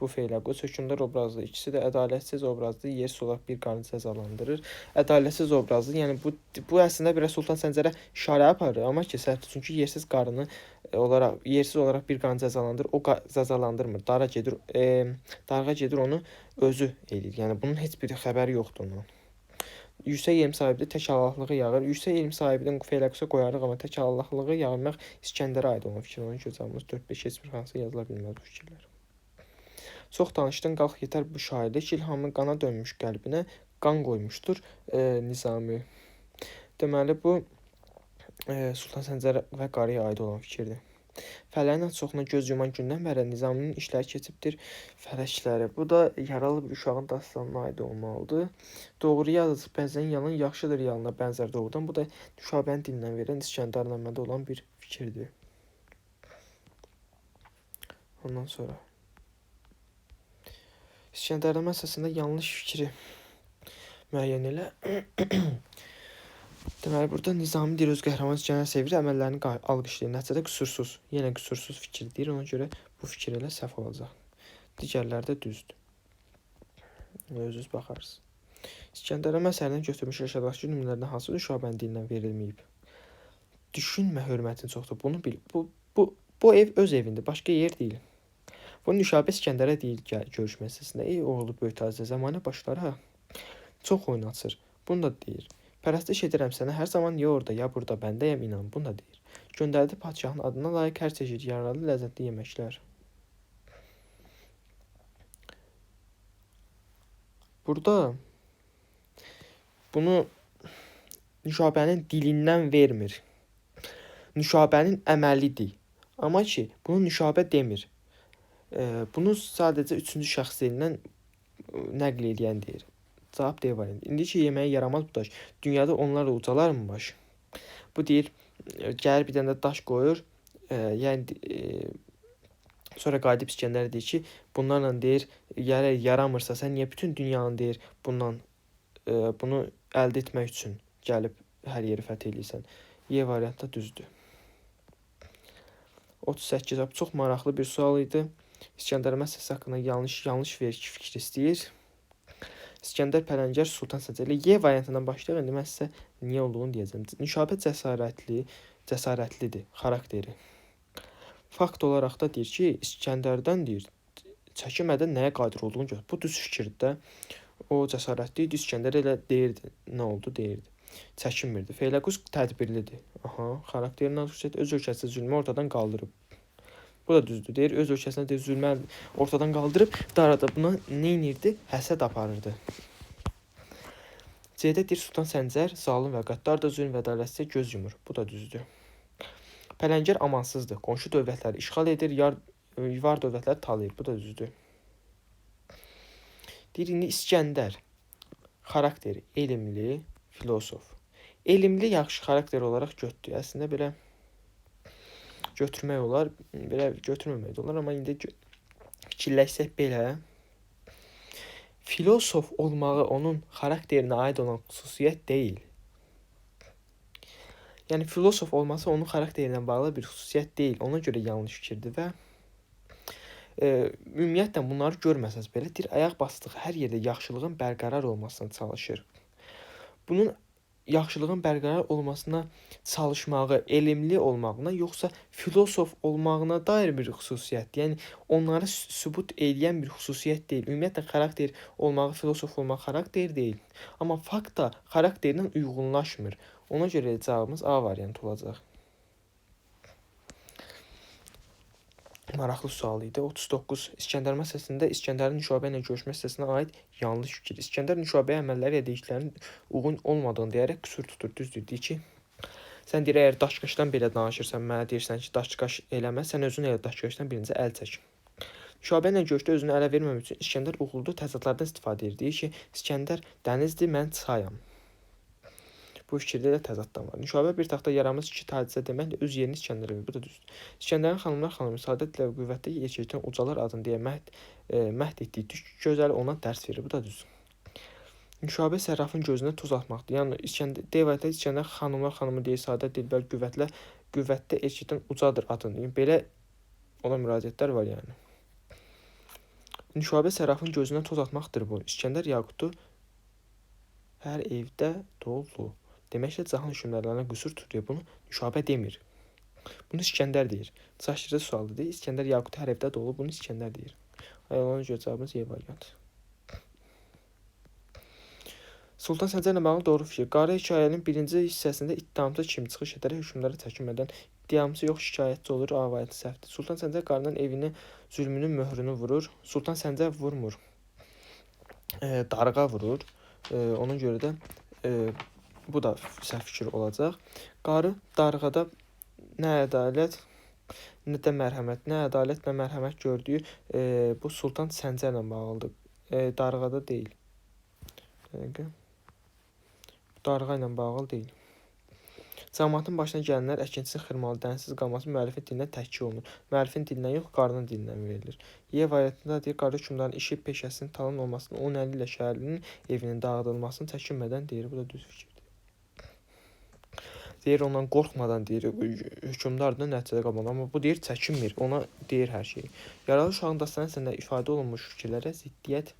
Bu Feyləqus hökmdar obrazlı. İkisi də ədalətsiz obrazlı, yersiz olaraq bir qarını cəzalandırır. Ədalətsiz obrazlı, yəni bu əslində biraz Sultan Səncərə işarə aparır, amma ki səhvdir. Çünki yersiz qarını olaraq yersiz olaraq bir qarını cəzalandırır, o cəzalandırmır. Dara gedir, darğa gedir onu özü eləyir. Yəni bunun heç bir xəbəri yoxdur onun. Yüksək elm sahibidir, tək Allahlığı yağır. Yüksək elm sahibinin Feyləqusa qoyarıq, amma tək Allahlığı yağmaq İskəndərə aid olan fikir. Ona görə cavabımız 4-5 heç bir hansı yazıla bilməz bu fikirlər. Çox danışdın, qalx yetər bu şairlik ilhamı qana dönmüş qəlbinə qan qoymuşdur Nizami. Deməli bu Sultan Səncər və qarıya aid olan fikirdir. Fələyin çoxuna göz yuman gündən bəri Nizaminin işləri keçibdir fələkləri. Bu da yaralı bir uşağın dastanına aid olmalıdır. Doğru yazıq, bəzən yalan yaxşıdır yalana bənzər doğrudan. Bu da Nüşabənin dilindən verən İskəndərnamədə olan bir fikirdir. Ondan sonra İskəndərnamə əsasında yanlış fikri müəyyən elə. Deməli, burada Nizami deyir, öz qəhrəman İskəndər sevir, əməllərini alqışlayır. Nəticədə qüsursuz, yenə qüsursuz fikir deyir. Ona görə bu fikir elə səhv olacaq. Digərləri də düzdür. Özünüz baxarsınız. İskəndərnamə əsərindən götürmüş aşağıdakı nümunələrdən hansı Nüşabənin dilindən verilməyib? Düşünmə, hörmətin çoxdur. Bunu bil. Bu ev öz evindir, başqa yer deyil. Bu Nüşabə İsgəndərə deyil görüş məsələsində. Ey oğlu böyük tacir, zəmanə başlara çox oyun açır. Bunu da deyir. Pərəstiş edirəm sənə hər zaman ya orada, ya burada bəndəyəm inan. Bunu da deyir. Göndərdi padşahın adına layiq hər çeşid yararlı, ləzzətli yeməklər. Burada bunu Nüşabənin dilindən vermir. Nüşabənin əməlidir. Amma ki, bunu Nüşabə demir. Bunu sadəcə üçüncü şəxs dilindən nəql eləyən deyir. Cavab D variantı. İndi ki, yeməyə yaramaz bu daş. Dünyada onlarla ucalarmı baş? Bu deyir, gəlir bir dənə də daş qoyur. Yəni sonra qayıdıb İsgəndər deyir ki, bunlarla deyir, yəni yaramırsa sən niyə bütün dünyanı deyir, bundan bunu əldə etmək üçün gəlib hər yeri fəth eləyirsən. Y variantı da düzdür. 38. Bu çox maraqlı bir sual idi. İsgəndər məsələsi haqqında yanlış fikir istəyir. İsgəndər Pələngər Sultan Səncər. Elə Y variantından başlayaq. İndi mən sizə niyə olduğunu deyəcəm. Nüşabə cəsarətlidir xarakteri. Fakt olaraq da deyir ki, İsgəndərdən deyir, çəkinmədən nəyə qadir olduğunu gör. Bu düz fikirdir də. O cəsarətli idi, İsgəndər elə deyirdi, nə oldu deyirdi. Çəkinmirdi. Feyləqus tədbirlidir. Aha, xarakterindən xüsusiyyət öz ölkəsində zülmü ortadan qaldırıb. Bu da düzdür. Deyir, öz ölkəsində deyir, zülmü ortadan qaldırıb, Dara da buna nə edirdi? Həsəd aparırdı. C-də deyir, Sultan Səncər zalım və qəddardır, zülm və ədalətsizliyə göz yumur. Bu da düzdür. Pələngər amansızdır. Qonşu dövlətləri işğal edir, var dövlətləri talayır. Bu da düzdür. Deyir, indi İsgəndər xarakteri elmli, filosof. Elmli yaxşı xarakter olaraq götürdü. Əslində belə götürmək olar, belə götürməmək də olar, amma indi fikirləşsək belə filosof olmağı onun xarakterinə aid olan xüsusiyyət deyil. Yəni filosof olması onun xarakterinə bağlı bir xüsusiyyət deyil. Ona görə yanlış fikirdir və ümumiyyətlə bunları görməsəniz belə deyir, ayaq basdığı hər yerdə yaxşılığın bərqərar olmasına çalışır. Bunun yaxşılığın bərqərar olmasına çalışmağı, elmli olmağına, yoxsa filosof olmağına dair bir xüsusiyyətdir. Yəni onları sübut eləyən bir xüsusiyyət deyil. Ümumiyyətlə xarakter olmağı, filosof olmaq xarakter deyil. Amma fakt da xarakterlə uyğunlaşmır. Ona görə cavabımız A variantı olacaq. Maraqlı sual idi. 39. İsgəndər məsələsində İsgəndərin Nüşabə ilə görüşmə hissəsinə aid yanlış fikir. İsgəndər Nüşabəyə əməlləri ya dediklərinin uyğun olmadığını deyərək qüsur tutur. Düzdür. Deyir ki, sən deyir, əgər daş-qaşdan belə danışırsan, mənə deyirsən ki, daş-qaş eləmə, sən özün elə daş-qaşdan birinci əl çək. Nüşabə ilə görüşdə özünü ələ verməmək üçün İsgəndər uğurlu təzadlardan istifadə edir. Deyir ki, İsgəndər dənizdir, mən çayam. Bu fikirdə də təzaddan var. Nüşabə bir taxta yaramız iki tacizə deməklə öz yerini İsgəndərə verir. Bu da düzdür. İsgəndərin xanımlar xanımı səadətlə və qüvvətli erkəkdən ucalar adını deyə məhd etdiyi türk gözəli ona dərs verir. Bu da düzdür. Nüşabə sərrafın gözünə toz atmaqdır. Yəni İsgəndər D variantında İsgəndər xanımlar xanımı deyir, səadət dilbər qüvvətli erkəkdən ucadır adını. Yəni, belə ona müraciətlər var yəni. Nüşabə sərrafın gözünə toz atmaqdır bu. İsgəndər Yaqutu hər evdə dolu. Deməklə cahan hökmdarlarına qüsur tutur. Bunu Nüşabə demir. Bunu İsgəndər deyir. Çaşdırıcı sualdır. Deyir. İsgəndər Yaqutu hər evdə dolu. Bunu İsgəndər deyir. Ona görə cavabımız Y variantı. Sultan Səncərlə bağlı doğru fikir. Qarı hekayənin birinci hissəsində ittihamçı kimi çıxış edərək hökmdara çəkinmədən ittihamçı yox şikayətçi olur. A variantı səhvdir. Sultan Səncər qarının evini zülmünün möhrünü vurur. Sultan Səncər vurmur. Darğa vurur. Ona görə də bu da səhv fikir olacaq. Qarı darğada nə ədalət, nə də mərhəmət, nə ədalət, nə mərhəmət gördüyü bu Sultan Səncərlə bağlıdır. Darğada deyil. Dəqiqə. Darğa ilə bağlı deyil. Cəmaatın başına gələnlər əkinçinin xırmalı dənsiz qalması müəllifin dilindən təhkik olunur. Müəllifin dilindən yox, qarının dilindən verilir. Y variantında deyir, qarı hökmdarın işi, peşəsinin talan olmasını, onun əli ilə şəhərlinin evinin dağıdılmasını çəkinmədən deyir. Bu da düz fikirdir. Deyir, ondan qorxmadan deyir, hökmdar da nəticədə qalmalı. Amma bu deyir, çəkinmir, ona deyir hər şeyi. Yaralı uşağın dastanı əsərində ifadə olunmuş fikirlərə ziddiyyət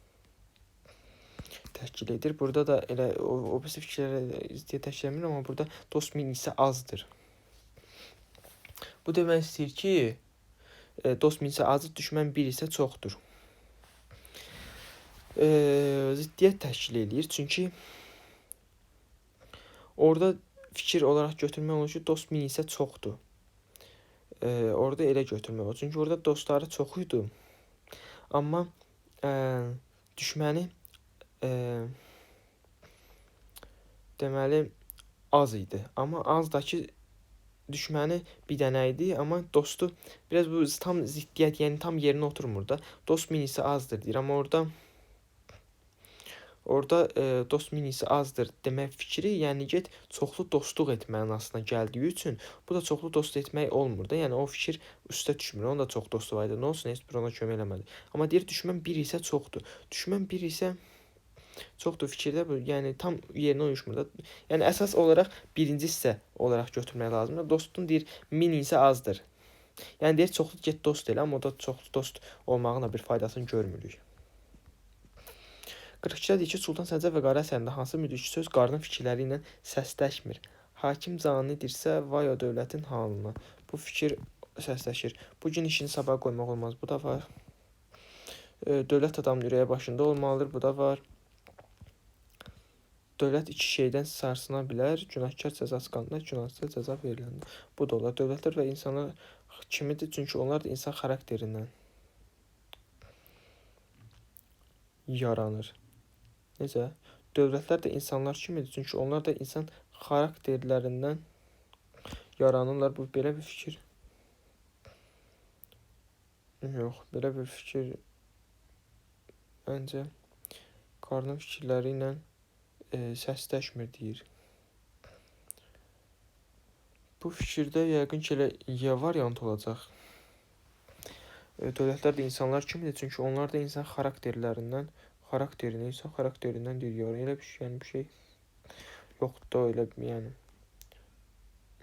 təşkil edir. Burada da elə o birisi fikirlərə ziddiyyət təşkil etmir, amma burada dost minisi azdır. Bu demək istəyir ki, Dost 1000 isə azdır, düşmən 1 isə çoxdur. Ziddiyyət təşkil eləyir. Çünki orada fikir olaraq götürmək olur ki, dost 1000 isə çoxdur. Orada elə götürmək olur. Çünki orada dostları çox idi. Amma düşməni deməli az idi. Amma azdakı düşməni bir dənə idi, amma dostu biraz bu tam ziddiyyət, yəni tam yerinə oturmur da. Dost 1000 isə azdır deyir, amma orada dost 1000 isə azdır demək fikri, yəni get çoxlu dostluq et mənasına gəldiyi üçün bu da çoxlu dost etmək olmur da. Yəni o fikir üstə düşmür. Onun da çox dostu var idi. Nə olsun, heç bir ona kömək eləmədi. Amma deyir düşmən 1 isə çoxdur. Düşmən 1 isə çoxdur fikirdə bu, yəni tam yerinə uyuşmur da. Yəni əsas olaraq birinci hissə olaraq götürmək lazımdır. Dostun deyir 1000 isə azdır. Yəni deyir çoxlu get dost elə, amma o da çoxlu dost olmağın da bir faydasını görmürük. 42-də deyir ki, Sultan Səncər və Qarı əsərində hansı müdrik söz qarının fikirləri ilə səsləşmir? Hakim canidirsə, vay o dövlətin halına. Bu fikir səsləşir. Bu gün işini sabaha qoymaq olmaz. Bu da var. Dövlət adamın ürəyi başında olmalıdır. Bu da var. Dövlət iki şeydən sarsına bilər. Günahkar cəzası qanunda, günahsız cəza veriləndə. Bu da olar. Dövlətlər və insanlar kimidir? Çünki onlar da insan xarakterindən yaranır. Necə? Dövlətlər də insanlar kimidir? Çünki onlar da insan xarakterlərindən yaranırlar. Bu belə bir fikir. Yox, belə bir fikir məncə qarının fikirləri ilə səsləşmir deyir. Bu fikirdə yəqin ki elə Y variantı olacaq. Dövlətlər də insanlar kimidir? Çünki onlar da insan xarakterlərindən, insan xarakterindən deyir. Yəni, elə bir şey, yəni bir şey yoxdur da elə, yəni.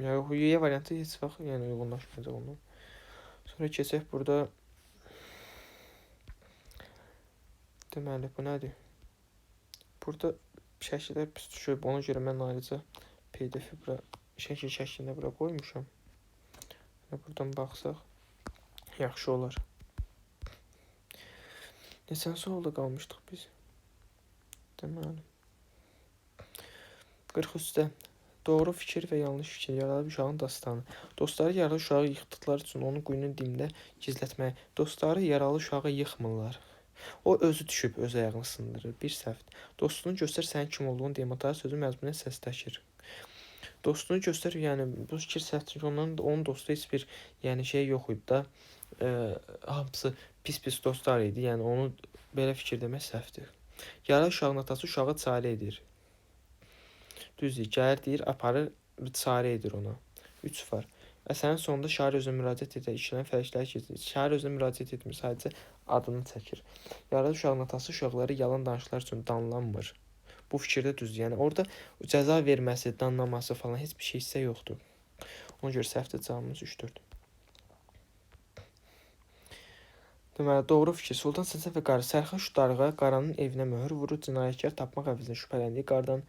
Yəni, Y variantı heç vaxt yəni, uyğunlaşmayacaq ondan. Sonra keçək burada. Deməli, bu nədir? Burada şəkillər pis düşüb. Ona görə mən ayrıca PDF-i bura, şəkil şəklində bura qoymuşam. Yəni, buradan baxsaq yaxşı olar. Neçənci sualda qalmışdıq biz? Deməli. 43-də. Doğru fikir və yanlış fikir. Yaralı uşağın dastanı. Dostları yaralı uşağı yıxdıqları üçün onu quyunun dibində gizlətməyə. Dostları yaralı uşağı yıxmırlar. O özü düşüb, öz ayağını sındırır. Bir səhvdir. Dostunu göstər sənin kim olduğunu deyim. Ata sözü məzmunə səsləşir. Dostunu göstər, yəni bu fikir səhvdir. Çünki onun dostu heç bir yəni şey yox idi da. Hamısı pis-pis dostlar idi. Yəni onu belə fikir demək səhvdir. Yaralı uşağın atası uşağı çarə edir. Düzdür, gəlir deyir, aparır, çarə edir ona. 3 var. Əsərin sonunda şair özünə müraciət edir, işləyən fələkləri keçirir. Şair özünə müraciət etmir, sadəcə adını çəkir. Yaralı uşağın atası uşaqları yalan danışıqlar üçün danlanmır. Bu fikirdə düzdür. Yəni orada cəza verməsi, danlaması falan heç bir şey hissə yoxdur. Ona görə səhvdir, cavabımız 3-4. Deməli, doğru fikir. Sultan Səncər və Qarı. Sərxoş darğa Qaranın evinə möhür vurur. Cinayətkar tapmaq əvəzinə şübhələndiyi qardan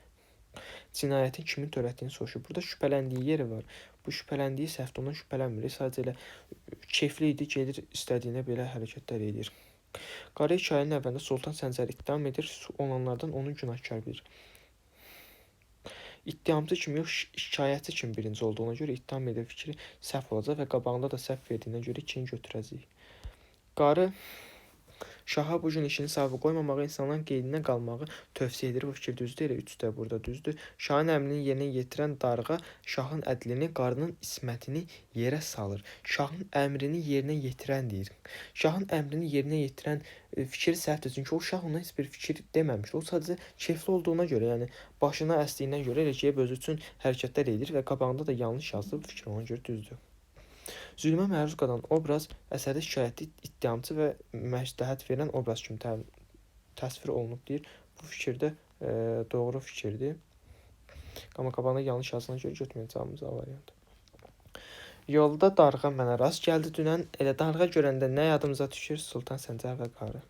cinayətin kimin törətdiyini soruşur. Burada şübhələndiyi yeri var. Bu şübhələndiyi səhvdir, ondan şübhələnmir. Sadəcə elə keyfli idi, gedir istədiyinə belə hərəkətlər edir. Qarı hekayənin əvvəlində Sultan Səncər ittiham edir, olanlardan onu günahkar bilir. İttihamçı kimi yox, şikayətçi kimi birinci olduğuna görə ittiham edir fikri səhv olacaq və qabağında da səhv verdiyinə görə 2-ni götürəcəyik. Qarı şaha bu gün işini sahibə qoymamağı, insanların qeydinə qalmağı tövsiyə edir. Bu fikir düzdür, elə 3 də burada düzdür. Şahın əmrini yerinə yetirən darğa şahın ədlini, qarının ismətini yerə salır. Şahın əmrini yerinə yetirən deyir. Şahın əmrini yerinə yetirən fikir səhvdir. Çünki o şah ona heç bir fikir deməmişdi. O sadəcə keyfli olduğuna görə, yəni başına əsdiyinə görə elə ki, özü üçün hərəkətlər edir və qabağında da yanlış yazdı. Bu fikir ona görə düzdür. Zülmə məruz qalan obraz əsərdə şikayətli, ittihamçı və məsləhət verən obraz kimi təsvir olunub deyir. Bu fikir də doğru fikirdir. Amma qabağında yanlış yazdığına görə götürməyəcəyimiz cavabımız A variantı. Yolda darğa mənə rast gəldi dünən. Elə darğa görəndə nə yadımıza düşür? Sultan Səncər və Qarı.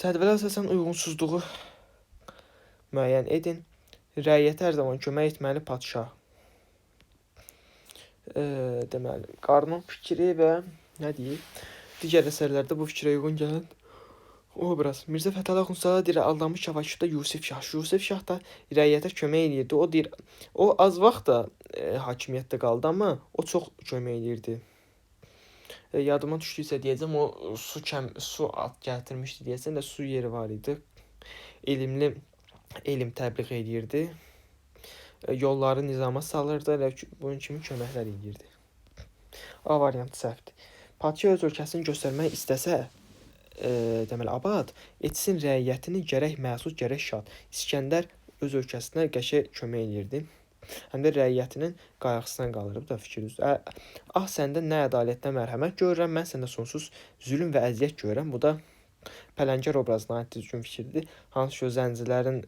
Cədvələ əsasən uyğunsuzluğu müəyyən edin. Rəiyyətə hər zaman kömək etməli padşah. Deməli, qarının fikri və nə deyir? Digər əsərlərdə bu fikrə uyğun gələn obraz. Mirzə Fətəli Axundzadə deyir, aldanmış Kəvakibdə Yusif Şah. Yusif Şah da rəiyyətə kömək eləyirdi. O deyir, o az vaxt da hakimiyyətdə qaldı, amma o çox kömək eləyirdi. Yadıma düşdükcə deyəcəm, o su at gətirmişdi deyəsən də su yeri var idi. Elmli elm təbliğ eləyirdi. Yolları nizama salırdı, elə bunun kimi köməklər eləyirdi. A variantı səhvdir. Padşah öz ölkəsini göstərmək istəsə, deməli abad etsin rəiyyətini gərək məsud, gərək şad. İskəndər öz ölkəsinə qəşəng kömək eləyirdi. Həm də rəiyyətinin qayğısına qalırdı. Bu da fikir düzdür. Ah səndə nə ədalət, nə mərhəmət görürəm, mən səndə sonsuz zülm və əziyyət görürəm. Bu da Pələngər obrazına aid düzgün fikirdir. Hansı ki o zəncilərin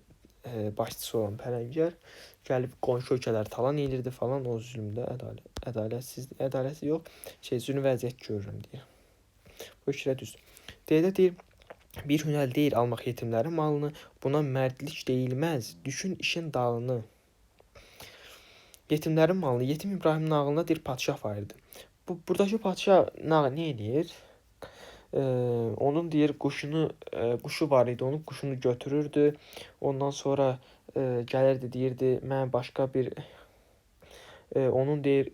başçısı olan Pələngər gəlib qonşu ölkələri talan eləyirdi falan. O zülmdə ədalətsiz, ədalətsiz yox, zülm və əziyyət görürəm deyir. Bu fikrə düzdür. D-də deyir, bir hünər deyil almaq yetimlərin malını, buna mərdlik deyilməz, düşün işin dalını. Yetimlərin malını, Yetim İbrahimin nağılında deyir, padşah var idi. Buradakı padşah nə eləyir? Onun deyir, quşu var idi, onun quşunu götürürdü. Ondan sonra gəlirdi, deyirdi, mən başqa bir, onun deyir,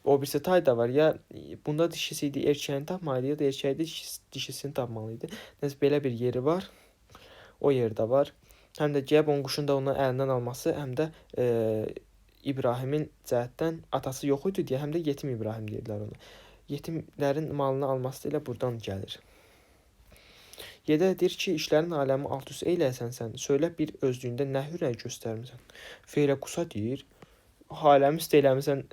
o birisi tay da var. Ya bunda dişisi idi, erkəyini tapmalı idi, ya da erkəyi dişisini tapmalı idi. Nəsə belə bir yeri var. O yerdə var. Həm də gəlib onun quşunu da onun əlindən alması, həm də İbrahimin cəhətdən atası yox idi deyə, həm də yetim İbrahim deyirdilər ona. Yetimlərin malını alması da elə buradan gəlir. Yedə deyir ki, işlərin aləmi alt üst eyləsən sən, söylə bir özlüyündə nə hünər göstərmisən. Feyləqusa deyir, aləmi üst eləmisən,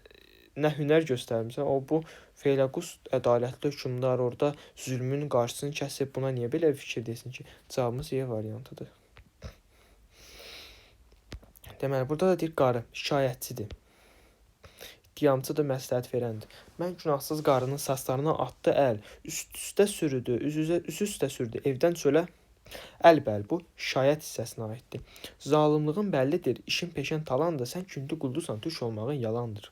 nə hünər göstərmisən. O bu Feyləqus ədalətli hökmdar orada zülmün qarşısını kəsib. Buna niyə belə bir fikir desin ki? Cavabımız E variantıdır. Deməli, burada da deyir, qarı şikayətçidir. İttiyamçıdır, məsləhət verəndir. Mən günahsız qarının saçlarına atdı əl, üst-üstə sürüdü, üz-üstə sürdü, evdən çölə əlbəl. Bu şikayət hissəsinə aiddir. Zalımlığın bəllidir, işin peşən talandır, sən kündü quldusan, türk olmağın yalandır.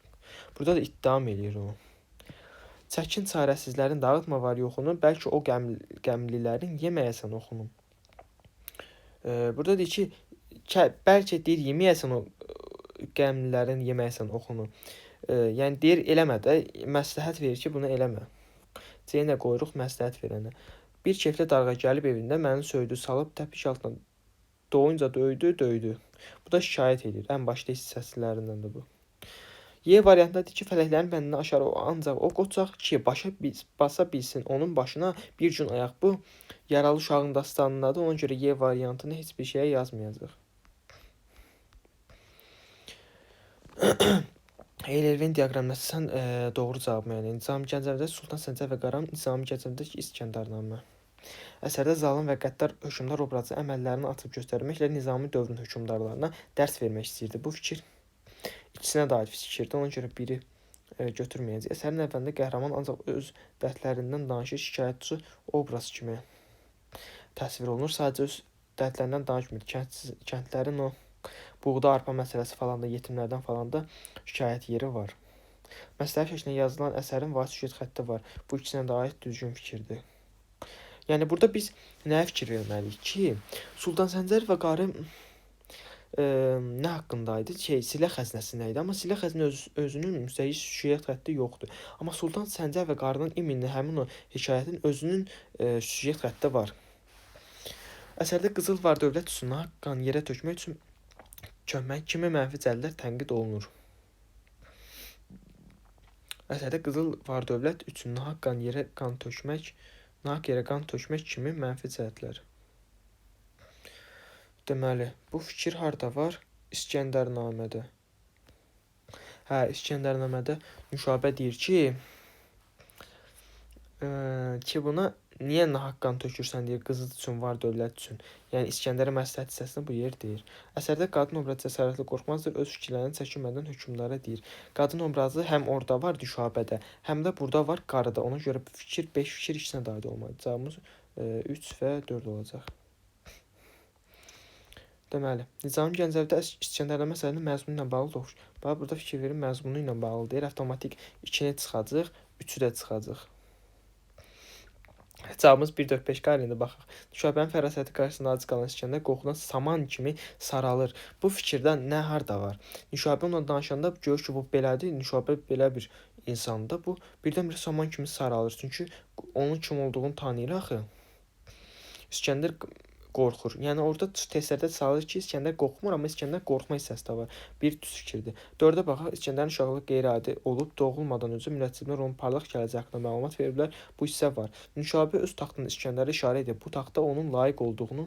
Burada da ittiham eləyir o. Çəkin çarəsizlərin dağıtma var yoxunu, bəlkə o qəmlilərin yeməyəsən oxunu. Burada deyir ki, bəlkə deyir, yeməyəsən o qəmlilərin yeməyəsən oxunu. Yəni deyir, eləmə də, məsləhət verir ki, bunu eləmə. C-nə qoyuruq məsləhət verənə. Bir keyfli darğa gəlib evində məni söydü, salıb təpik altına doyunca döydü, döydü. Bu da şikayət edir. Ən başda hissəsilərindəndir bu. Y variantında deyir ki, fələklərin bəndini aşar o ancaq o qoçaq ki, başa basa bilsin onun başına bir gün ayaq. Bu yaralı uşağın dastanındadır. Ona görə Y variantını heç bir şeyə yazmayacaq. Eyler-Venn diaqramında sən doğru cavab müəyyən edin. Nizami Gəncəvidə Sultan Səncər və Qaram, Nizami Gəncəvidəki İskəndərnamə. Əsərdə zalım və qəddar hökmdar obrazı əməllərini açıb göstərməklə Nizami dövrünün hökmdarlarına dərs vermək istəyirdi. Bu fikir ikisinə də aid fikirdir. Ona görə biri götürməyəcək. Əsərin əvvəlində qəhrəman ancaq öz dərdlərindən danışır, şikayətçi obraz kimi təsvir olunur. Sadəcə öz dərdlərindən danışmır. Kəndlərin o buğda arpa məsələsi falan da, yetimlərdən falan da şikayət yeri var. Məsləhət şəklində yazılan əsərin vacib süjet xətti var. Bu ikisinə də aid düzgün fikirdir. Yəni burada biz nəyə fikir verməliyik ki, Sultan Səncər və Qarı nə haqqında idi? Silah xəzinəsi nə idi? Amma silah xəzinə özünün müstəqil süjet xətti yoxdur. Amma Sultan Səncər və Qarının iminli həmin o hekayətin özünün süjet xətti var. Əsərdə qızıl var dövlət üçün nahaq qan yerə tökmək üçün kömək kimi mənfi cəldlər tənqid olunur. Əsərdə qızıl var dövlət üçün nahaq qan yerə qan tökmək, nahaq yerə qan tökmək kimi mənfi cəhdlər. Deməli, bu fikir harda var? İskəndərnamədə. Hə, İskəndərnamədə Nüşabə deyir ki, buna niyə nahaq qan tökürsən deyir, qızıl üçün, var dövlət üçün. Yəni İskəndərə məsləhət hissəsində bu yer deyir. Əsərdə qadın obrazı cəsarətli qorxmazdır, öz fikirlərini çəkinmədən hökmdara deyir. Qadın obrazı həm orada var Nüşabədə, həm də burada var qarıda. Ona görə fikir 5 fikir ikisinə də aid olmalıdır. Cavabımız 3 və 4 olacaq. Deməli, Nizami Gəncəvidə İskəndərnamə əsərinin məzmunu ilə bağlı doğru. Bax, burada fikir verin, məzmunu ilə bağlı deyir. Avtomatik 2-ni çıxacaq, 3-ü də çıxacaq. Cavabımız 1, 4, 5 qalın indi baxaq. Nüşabənin fərasəti qarşısında aciz qalan İskəndər qorxudan saman kimi saralır. Bu fikirdən nə harda var? Nüşabə onunla danışanda görür ki, bu belədir. Nüşabə belə bir insandır. Bu birdən-birə saman kimi saralır. Çünki onun kim olduğunu tanıyır axı. İskəndər qorxur. Yəni orada testlərdə çalır ki, İskəndər qorxmur, amma İskəndər qorxma hissəsi də var. Bir düz fikirdir. 4-ə baxaq. İskəndərin uşaqlığı qeyri-adi olub, doğulmadan öncə münəccimlər onun parlaq gələcəyi haqqında məlumat veriblər. Bu hissə var. Nüşabə öz taxtını İskəndərə işarə edir. Bu taxta onun layiq olduğunu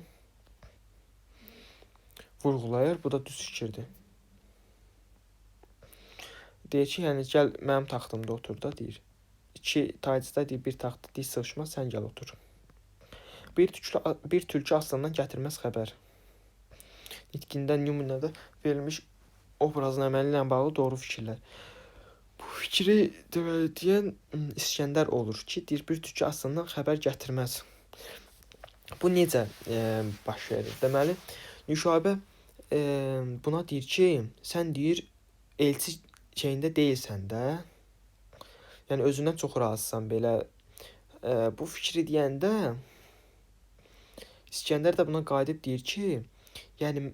vurğulayır. Bu da düz fikirdir. Deyir ki, yəni gəl mənim taxtımda otur da deyir. 2 tacda deyir, bir taxtda deyir, sığışmaz, sən gəl otur. Bir tülkü aslandan gətirməz xəbər. Nitqində nümunədə verilmiş obrazın əməli ilə bağlı doğru fikirlər. Bu fikri deməli deyən İskəndər olur ki, deyir bir tülkü aslandan xəbər gətirməz. Bu necə baş verir? Deməli, Nüşabə buna deyir ki, sən deyir elçi şeyində deyilsən də. Yəni özündən çox razısan belə. Bu fikri deyəndə İskəndər də buna qayıdıb deyir ki, yəni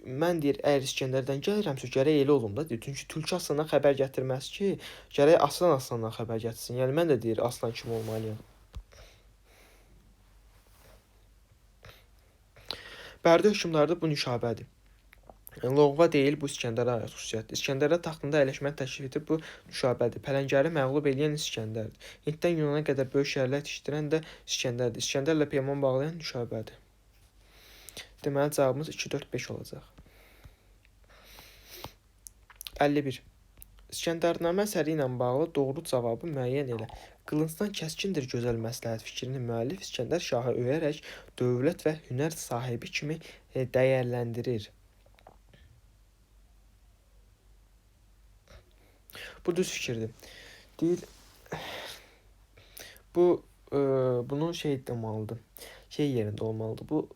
mən deyir, əgər İskəndərdən gəlirəmsə, gərək elə olum da deyir. Çünki tülkü aslandan xəbər gətirməz ki, gərək aslan aslandan xəbər gətirsin. Yəni mən də deyir, aslan kimi olmalıyam. Bərdə hökmdarı bu Nüşabədir. Loğva deyil, bu İskəndərə aid xüsusiyyətdir. İskəndərə taxtında əyləşməni təklif edib, bu Nüşabədir. Pələngəri məğlub eləyən İskəndərdir. Hinddən Yunana qədər böyük şəhərlər yetişdirən də İskəndərdir. İskəndərlə peyman bağlayan Nüşabədir. Deməli, cavabımız 2, 4, 5 olacaq. 51. İskəndərnamə əsəri ilə bağlı doğru cavabı müəyyən elə. Qılıncdan kəskindir gözəl məsləhət fikrini müəllif İskəndər şahı öyərək dövlət və hünər sahibi kimi dəyərləndirir. Bu düz fikirdir. Deyir, bu bunun şey olmalıdır. Şey yerində olmalıdır. Bu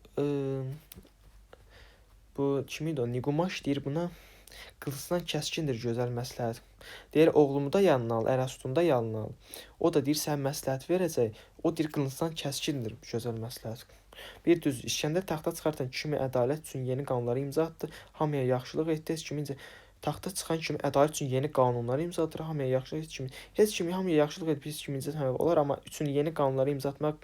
bu kim idi o? Nigumaş deyir buna. Qılıncdan kəskindir gözəl məsləhət. Deyir, oğlumu da yanına al, Ərəstunu da yanına al. O da deyir, sən məsləhət verəcək. O deyir, qılıncdan kəskindir gözəl məsləhət. Bir düz, İskəndər taxta çıxartan kimi ədalət üçün yeni qanunları imza atdı. Hamıya yaxşılıq etdi. Heç kimin taxta çıxan kimi ədalət üçün yeni qanunları imza atır. Hamıya yaxşılıq heç kimi. Heç kimi hamıya yaxşılıq edib heç kimi incitməmək olar, amma üçün yeni qanunları imza atmaq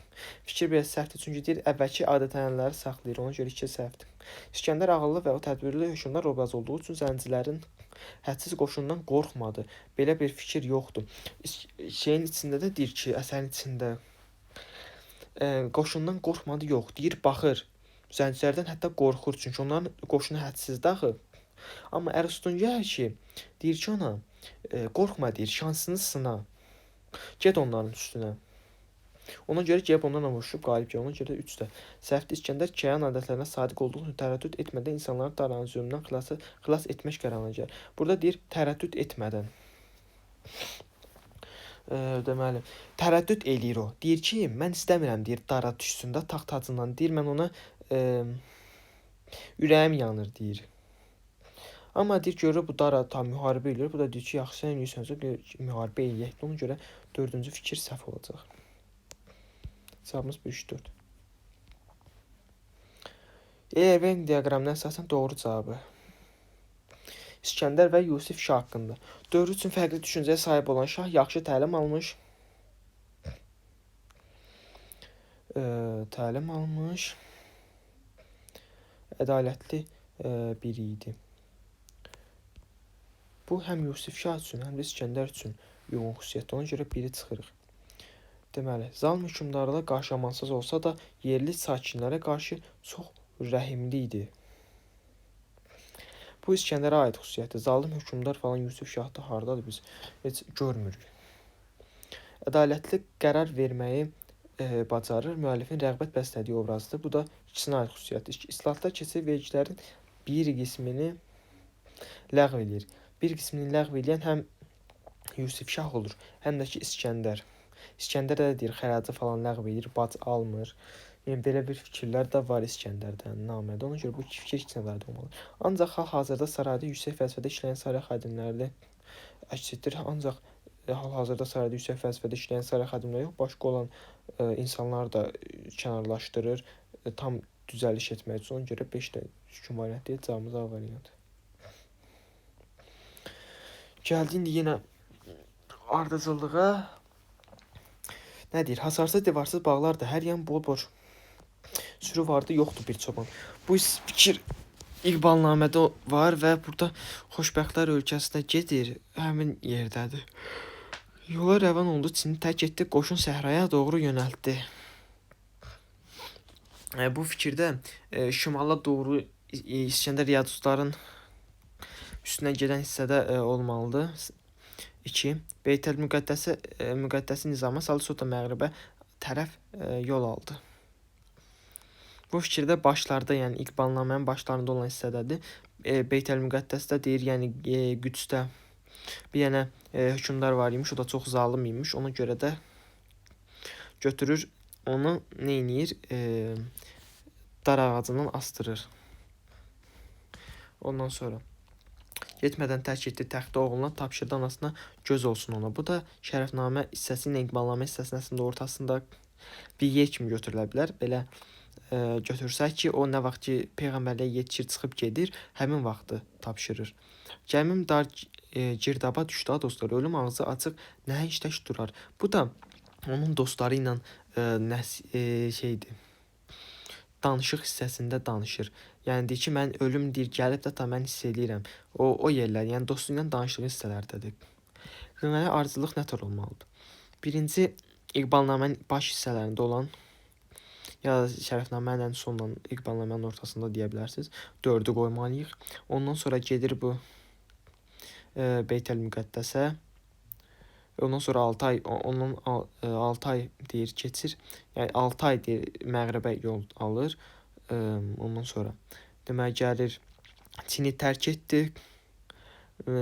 fikir biraz səhvdir. Çünki deyir, əvvəlki adət-ənənələri saxlayır. Ona görə iki səhvdir. İskəndər ağıllı və o tədbirli hökmdar obrazı olduğu üçün zəncilərin hədsiz qoşundan qorxmadı. Belə bir fikir yoxdur. Şeyin içində də deyir ki, əsərin içində qoşundan qorxmadı yox. Deyir, baxır. Zəncilərdən hətta qorxur. Çünki onların qoşunu hədsizdir axı. Amma Ərəstun gəlir ki, deyir ki ona, qorxma deyir, şansını sına. Get onların üstünə. Ona görə gəlib onlarla vuruşub qalib gəlir. Ona görə 3 də. Səhvdir. İskəndər Kəyan adətlərinə sadiq olduğu üçün tərəddüd etmədən insanları Daranın zülmündən xilas etmək qərarına gəlir. Burada deyir, tərəddüd etmədən. Deməli, tərəddüd eləyir o. Deyir ki, mən istəmirəm, deyir, Dara düşsün də taxt tacından. Deyir, mən ona ürəyim yanır, deyir. Amma deyir, görür bu Dara tam müharibə eləyir. Bu da deyir ki, yaxşı sən eləyirsənsə, müharibə eləyək. Ona görə 4-cü fikir səhv olacaq. Cavabımız 1, 3, 4. Venn diaqramına əsasən doğru cavabı. İskəndər və Yusif şah haqqında. Dövrü üçün fərqli düşüncəyə sahib olan şah yaxşı təlim almış. Təlim almış. Ədalətli biri idi. Bu həm Yusif şah üçün, həm də İskəndər üçün uyğun xüsusiyyətdir. Ona görə biri çıxırıq. Deməli, zalım hökmdarlığa qarşı amansız olsa da yerli sakinlərə qarşı çox rəhimli idi. Bu İskəndərə aid xüsusiyyətdir. Zalım hökmdar falan Yusif şahda hardadır biz heç görmürük. Ədalətli qərar verməyi bacarır. Müəllifin rəğbət bəslədiyi obrazdır. Bu da ikisinə aid xüsusiyyətdir. İslahatlar keçirib vergilərin bir qismini ləğv eləyir. Bir qismini ləğv eləyən həm Yusif şah olur, həm də ki İskəndər. İskəndər də deyir, xəracı falan ləğv eləyir, bac almır. Yəni belə bir fikirlər də var İskəndərdən namədə. Ona görə bu iki fikir ikisinə də aid olmalıdır. Ancaq hal-hazırda sarayda yüksək vəzifədə işləyən saray xadimləri əks etdirir. Ancaq hal-hazırda sarayda yüksək vəzifədə işləyən saray xadimləri yox, başqa olan insanlar da kənarlaşdırır. Tam düzəliş etmək üçün. Ona görə 5 də düzgün variant deyil, cavabımız A variantı. Gəldi indi yenə ardıcıllığa. Nə deyir? Hasarsız, divarsız bağlar da hər yan bol-bol sürü vardı, yoxdur bir çoban. Bu fikir İqbalnamədə var və burada xoşbəxtlər ölkəsinə gedir, həmin yerdədir. Yola rəvan oldu, Çini tərk etdi, qoşun səhraya doğru yönəltdi. Bu fikirdə şimala doğru İskəndər Yadusların üstünə gedən hissədə olmalıdır. 2. Beytəl Müqəddəsi müqəddəsi nizama saldı, sonra məğribə tərəf yol aldı. Bu fikirdə başlarda, yəni İqbalnamənin başlarında olan hissədədir. Beytəl Müqəddəsdə deyir, yəni Qüdsdə bir dənə hökmdar var imiş, o da çox zalım imiş. Ona görə də götürür onu nə eləyir? Dar ağacından astırır. Ondan sonra getmədən tərk etdi təxti oğluna, tapşırdı anasına göz olsun ona. Bu da Şərəfnamə hissəsi ilə İqbalnamə hissəsinin əslində ortasında bir yer kimi götürülə bilər. Belə götürsək ki, o nə vaxt ki peyğəmbərliyə yetişir, çıxıb gedir, həmin vaxtı tapşırır. Gəmim dar girdaba düşdü ha dostlar. Ölüm ağzı açıq nəhəng tək durar. Bu da onun dostları ilə şeydir. Danışıq hissəsində danışır. Yəni deyir ki, mən ölüm deyir, gəlib də ta mən hiss eləyirəm. O yerlər, yəni dostu ilə danışdığı hissələrdədir. Deməli ardıcıllıq nə tür olmalıdır? Birinci İqbalnamənin baş hissələrində olan ya da Şərəfnamənin ən sonla İqbalnamənin ortasında deyə bilərsiniz. 4-ü qoymalıyıq. Ondan sonra gedir bu Beytəl Müqəddəsə. Ondan sonra 6 ay, ondan 6 ay deyir keçir. Yəni 6 ay deyir məğribə yol alır. Ondan sonra deməli gəlir Çini tərk etdi.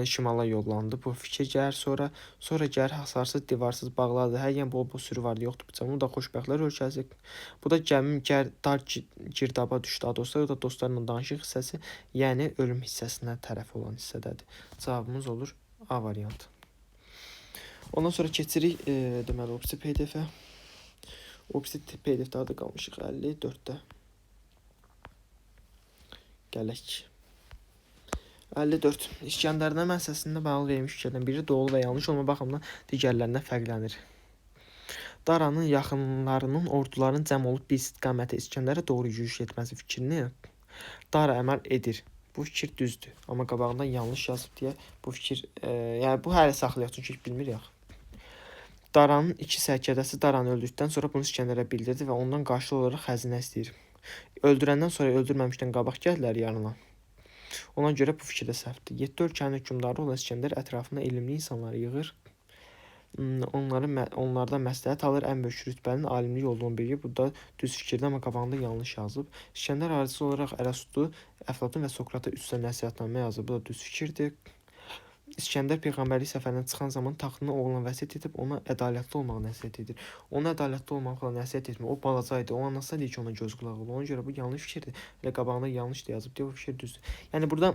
Şimala yollandı. Bu fikir gəlir sonra. Sonra gəlir hasarsız, divarsız bağlardı. Hər yan bol-bol sürü vardı, yoxdur bıçaq. Bu da xoşbəxtlər ölkəsi. Bu da gəmim dar girdaba düşdü dostlar. O da dostlarla danışıq hissəsi, yəni ölüm hissəsinə tərəf olan hissədədir. Cavabımız olur A variantı. Ondan sonra keçirik deməli o birisi PDF-ə. O birisi PDF-də harda qalmışıq? 54-də. Gələk. 54. İskəndərnamə əsasında bağlı verilmiş fikirlərdən biri doğru və yanlış olma baxımından digərlərindən fərqlənir. Daranın yaxınlarının orduların cəm olub bir istiqamətə İskəndərə doğru yürüyüş etməsi fikrini Dara əməl edir. Bu fikir düzdür. Amma qabağından yanlış yazıb deyə bu fikir, yəni bu hələ saxlayaq çünki bilmirik axı. Daranın iki sərkərdəsi Daranı öldürdükdən sonra bunu İskəndərə bildirdi və ondan qarşılıq olaraq xəzinə istəyir. Öldürəndən sonra öldürməmişdən qabaq gəldilər yanına. Ona görə bu fikir də səhvdir. 7 ölkənin hökmdarı olan İskəndər ətrafına elmli insanları yığır. Onlardan məsləhət alır. Ən böyük rütbənin alimlik olduğunu bilir. Bu da düz fikirdir, amma qabağında yanlış yazıb. İskəndər ardıcıl olaraq Ərəstu, Əflatun və Sokrata 3 dənə nəsihətnamə yazıb. Bu da düz fikirdir. İskəndər peyğəmbərlik səfərinə çıxan zaman taxtını oğluna vəsiyyət edib ona ədalətli olmağı nəsihət edir. Ona ədalətli olmağı nəsihət etmir. O balaca idi. O anasına deyir ki, ona göz qulaq ol. Ona görə bu yanlış fikirdir. Elə qabağında yanlış da yazıb deyə bu fikir düzdür. Yəni burada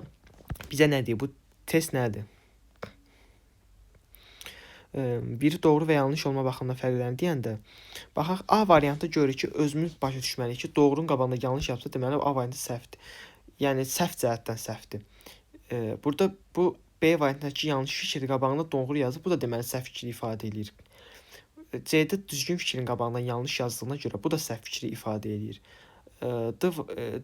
bizə nə deyir? Bu test nədir? Biri doğru və yanlış olma baxımından fərqlənir deyəndə, baxaq A variantı görürük ki, özümüz başa düşməliyik ki, doğrunun qabağında yanlış yapsa, deməli A variantı səhvdir. Yəni səhv cəhətdən səhvdir. Burada bu B variantındakı yanlış fikir qabağında doğru yazıb, bu da deməli səhv fikri ifadə eləyir. C-də düzgün fikrin qabağında yanlış yazdığına görə bu da səhv fikri ifadə eləyir.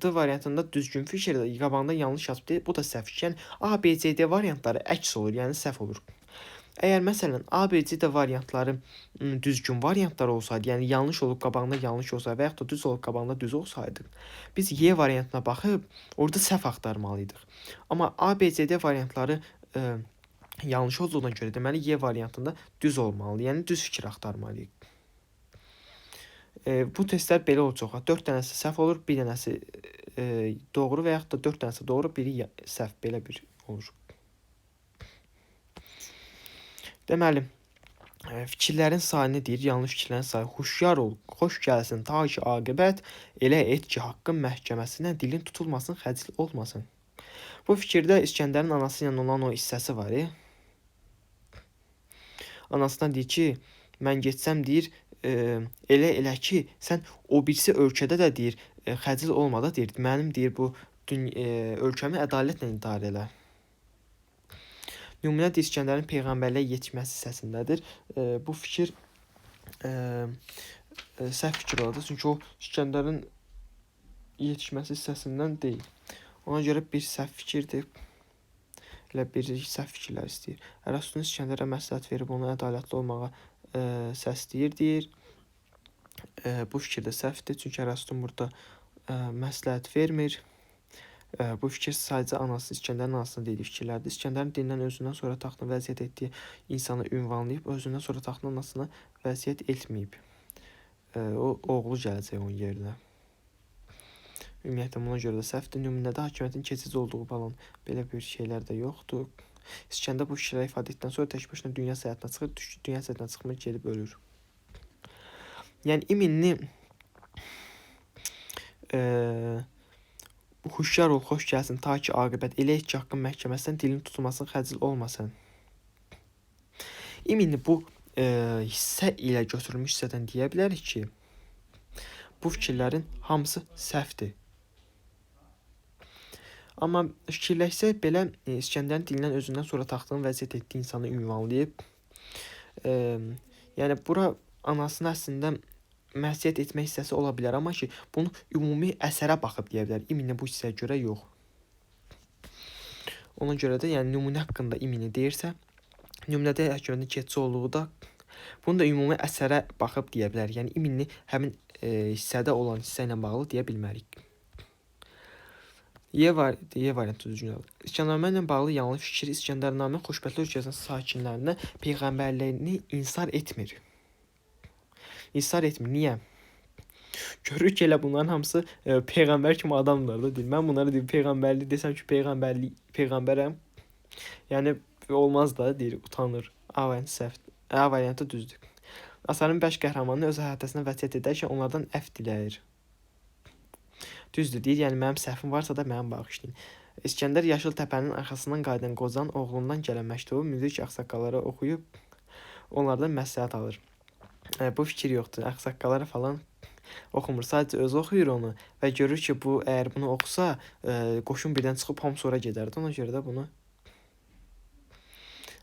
D variantında düzgün fikir qabağında yanlış yazıb, bu da səhv fikir. Yəni A, B, C, D variantları əks olur, yəni səhv olur. Əgər məsələn A, B, C, D variantları düzgün variantlar olsaydı, yəni yanlış olub qabağında yanlış olsaydı və yaxud da düz olub qabağında düz olsaydı, biz Y variantına baxıb orada səhv axtarmalıydıq. Amma A, B, C, D variantları yanlış olduğuna görə deməli Y variantında düz olmalıdır. Yəni düz fikir axtarmalıyıq. Bu testlər belə olur çox. 4 dənəsi səhv olur, bir dənəsi doğru və yaxud da 4 dənəsi doğru, biri səhv belə bir olur. Deməli, Fikirlərin sayını deyir, yanlış fikirlərin sayı. Huşyar ol, xoş gəlsin ta ki aqibət, elə et ki haqqın məhkəməsinə dilin tutulmasın, xəcil olmasın. Bu fikirdə İsgəndərin anası ilə olan o hissəsi var. Anasına deyir ki, mən getsəm deyir, elə ki, sən o birisi ölkədə də deyir, xəcil olma da deyir, mənim deyir bu ölkəmi ədalətlə idarə elə. Nümunə deyir, İsgəndərin peyğəmbərliyə yetişməsi hissəsindədir. Bu fikir səhv fikir oldu. Çünki o İsgəndərin yetişməsi hissəsindən deyil. Ona görə bir səhv fikirdir. Elə bir səhv fikirlər istəyir. Ərəstun İsgəndərə məsləhət verib ona ədalətli olmağa səsləyir deyir. Bu fikir də səhvdir. Çünki Ərəstun burada məsləhət vermir. Bu fikir sadəcə anası, İsgəndərin anasına dediyi fikirlərdir. İsgəndərin dilindən özündən sonra taxtını vəsiyyət etdiyi insanı ünvanlayıb, özündən sonra taxtını anasına vəsiyyət etməyib. O oğlu gələcək onun yerinə. Ümumiyyətlə buna görə də səhvdir. Nümunədə hakimiyyətin keçici olduğu falan belə bir şeylər də yoxdur. İsgəndər bu fikirləri ifadə etdikdən sonra tək başına dünya səyahətinə çıxır, dünya səyahətinə çıxmır, gedib ölür. Yəni iminni huşyar ol, xoş gəlsin ta ki aqibət elə et ki haqqın məhkəməsindən dilin tutulmasın, xəcil olmasın. İminni bu hissə ilə götürülmüş hissədən deyə bilərik ki, bu fikirlərin hamısı səhvdir. Amma fikirləşsək belə İsgəndərin dilindən özündən sonra taxtının vəsiyyət etdiyi insanı ünvanlayıb. Yəni bura anasına əslində məsləhət etmək hissəsi ola bilər, amma ki, bunu ümumi əsərə baxıb deyə bilər. İminə bu hissəyə görə yox. Ona görə də yəni nümunə haqqında imini deyirsə, nümunədə hakimiyyətin keçici olduğu da bunu da ümumi əsərə baxıb deyə bilər. Yəni iminni həmin hissədə olan hissə ilə bağlı deyə bilmərik. Y variantı düzgün cavabdır. İsgəndərnamə ilə bağlı yanlış fikir İsgəndərnamə Xoşbəxtlər ölkəsinin sakinlərinə peyğəmbərliyini insar etmir. İnsar etmir. Niyə? Görür ki, elə bunların hamısı peyğəmbər kimi adamlar da deyir. Mən bunlara deyir, peyğəmbərlik desəm ki, peyğəmbərəm. Yəni olmaz da deyir, utanır. A variantı səhvdir. A variantı düzdür. Əsərin 5 qəhrəmanını öz əhatəsinə vəsiyyət edərkən onlardan əfv diləyir. Düzdür, deyir, yəni mənim səhvim varsa da mənim bağışlayın. İsgəndər Yaşıl Təpənin arxasından qayıdan qocanın oğlundan gələn məktubu müdrik ağsaqqallara oxuyub onlardan məsləhət alır. Bu fikir yoxdur. Ağsaqqallara falan oxumur. Sadəcə özü oxuyur onu və görür ki, bu əgər bunu oxusa, qoşun birdən çıxıb hamısı ora gedərdi. Ona görə də bunu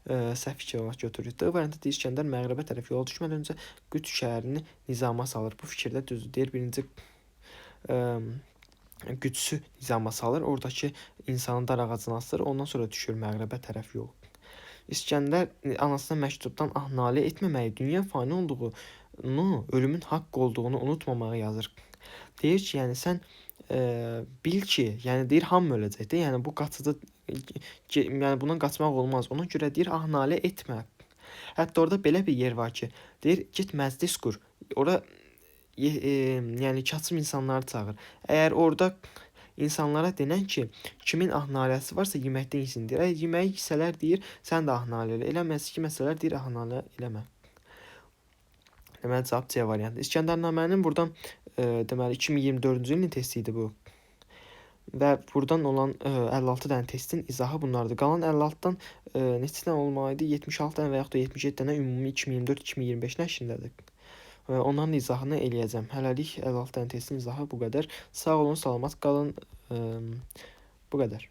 səhv fikir olaraq götürürük. D variantı deyir, İsgəndər məğribə tərəf yola düşmədən öncə Qüds şəhərini nizama salır. Bu fikir də düzdür. Deyir, birinci Qüdsü nizama salır. Oradakı insanı dar ağacına asır. Ondan sonra düşür məğribə tərəf yol. İsgəndər anasına məktubdan ah nalə etməməyi, dünya fani olduğunu, ölümün haqq olduğunu unutmamağı yazır. Deyir ki, yəni sən bil ki, yəni deyir hamı öləcək də, yəni bu qaçıcı, yəni bundan qaçmaq olmaz. Ona görə deyir ah nalə etmə. Hətta orada belə bir yer var ki, deyir get məclis qur. Ora yəni kasıb insanları çağır. Əgər orada insanlara denən ki, kimin ah naləsi varsa yeməkdən yesin deyir. Əgər yeməyi yesələr deyir, sən də ah nalə elə. Eləməsi ki, məsələlər deyir, ah nalə eləmə. Deməli, cavab C variantı. İsgəndərnamənin buradan deməli 2024-cü ilin testi idi bu. Və buradan olan 56 dənə testin izahı bunlardır. Qalan 56-dan neçə dənə olmalı idi? 76 dənə və yaxud da 77 dənə ümumi 2024-2025 nəşrindədir. Onların izahını eləyəcəm. Hələlik 56 dənə testin izahı bu qədər. Sağ olun, salamat qalın. Bu qədər.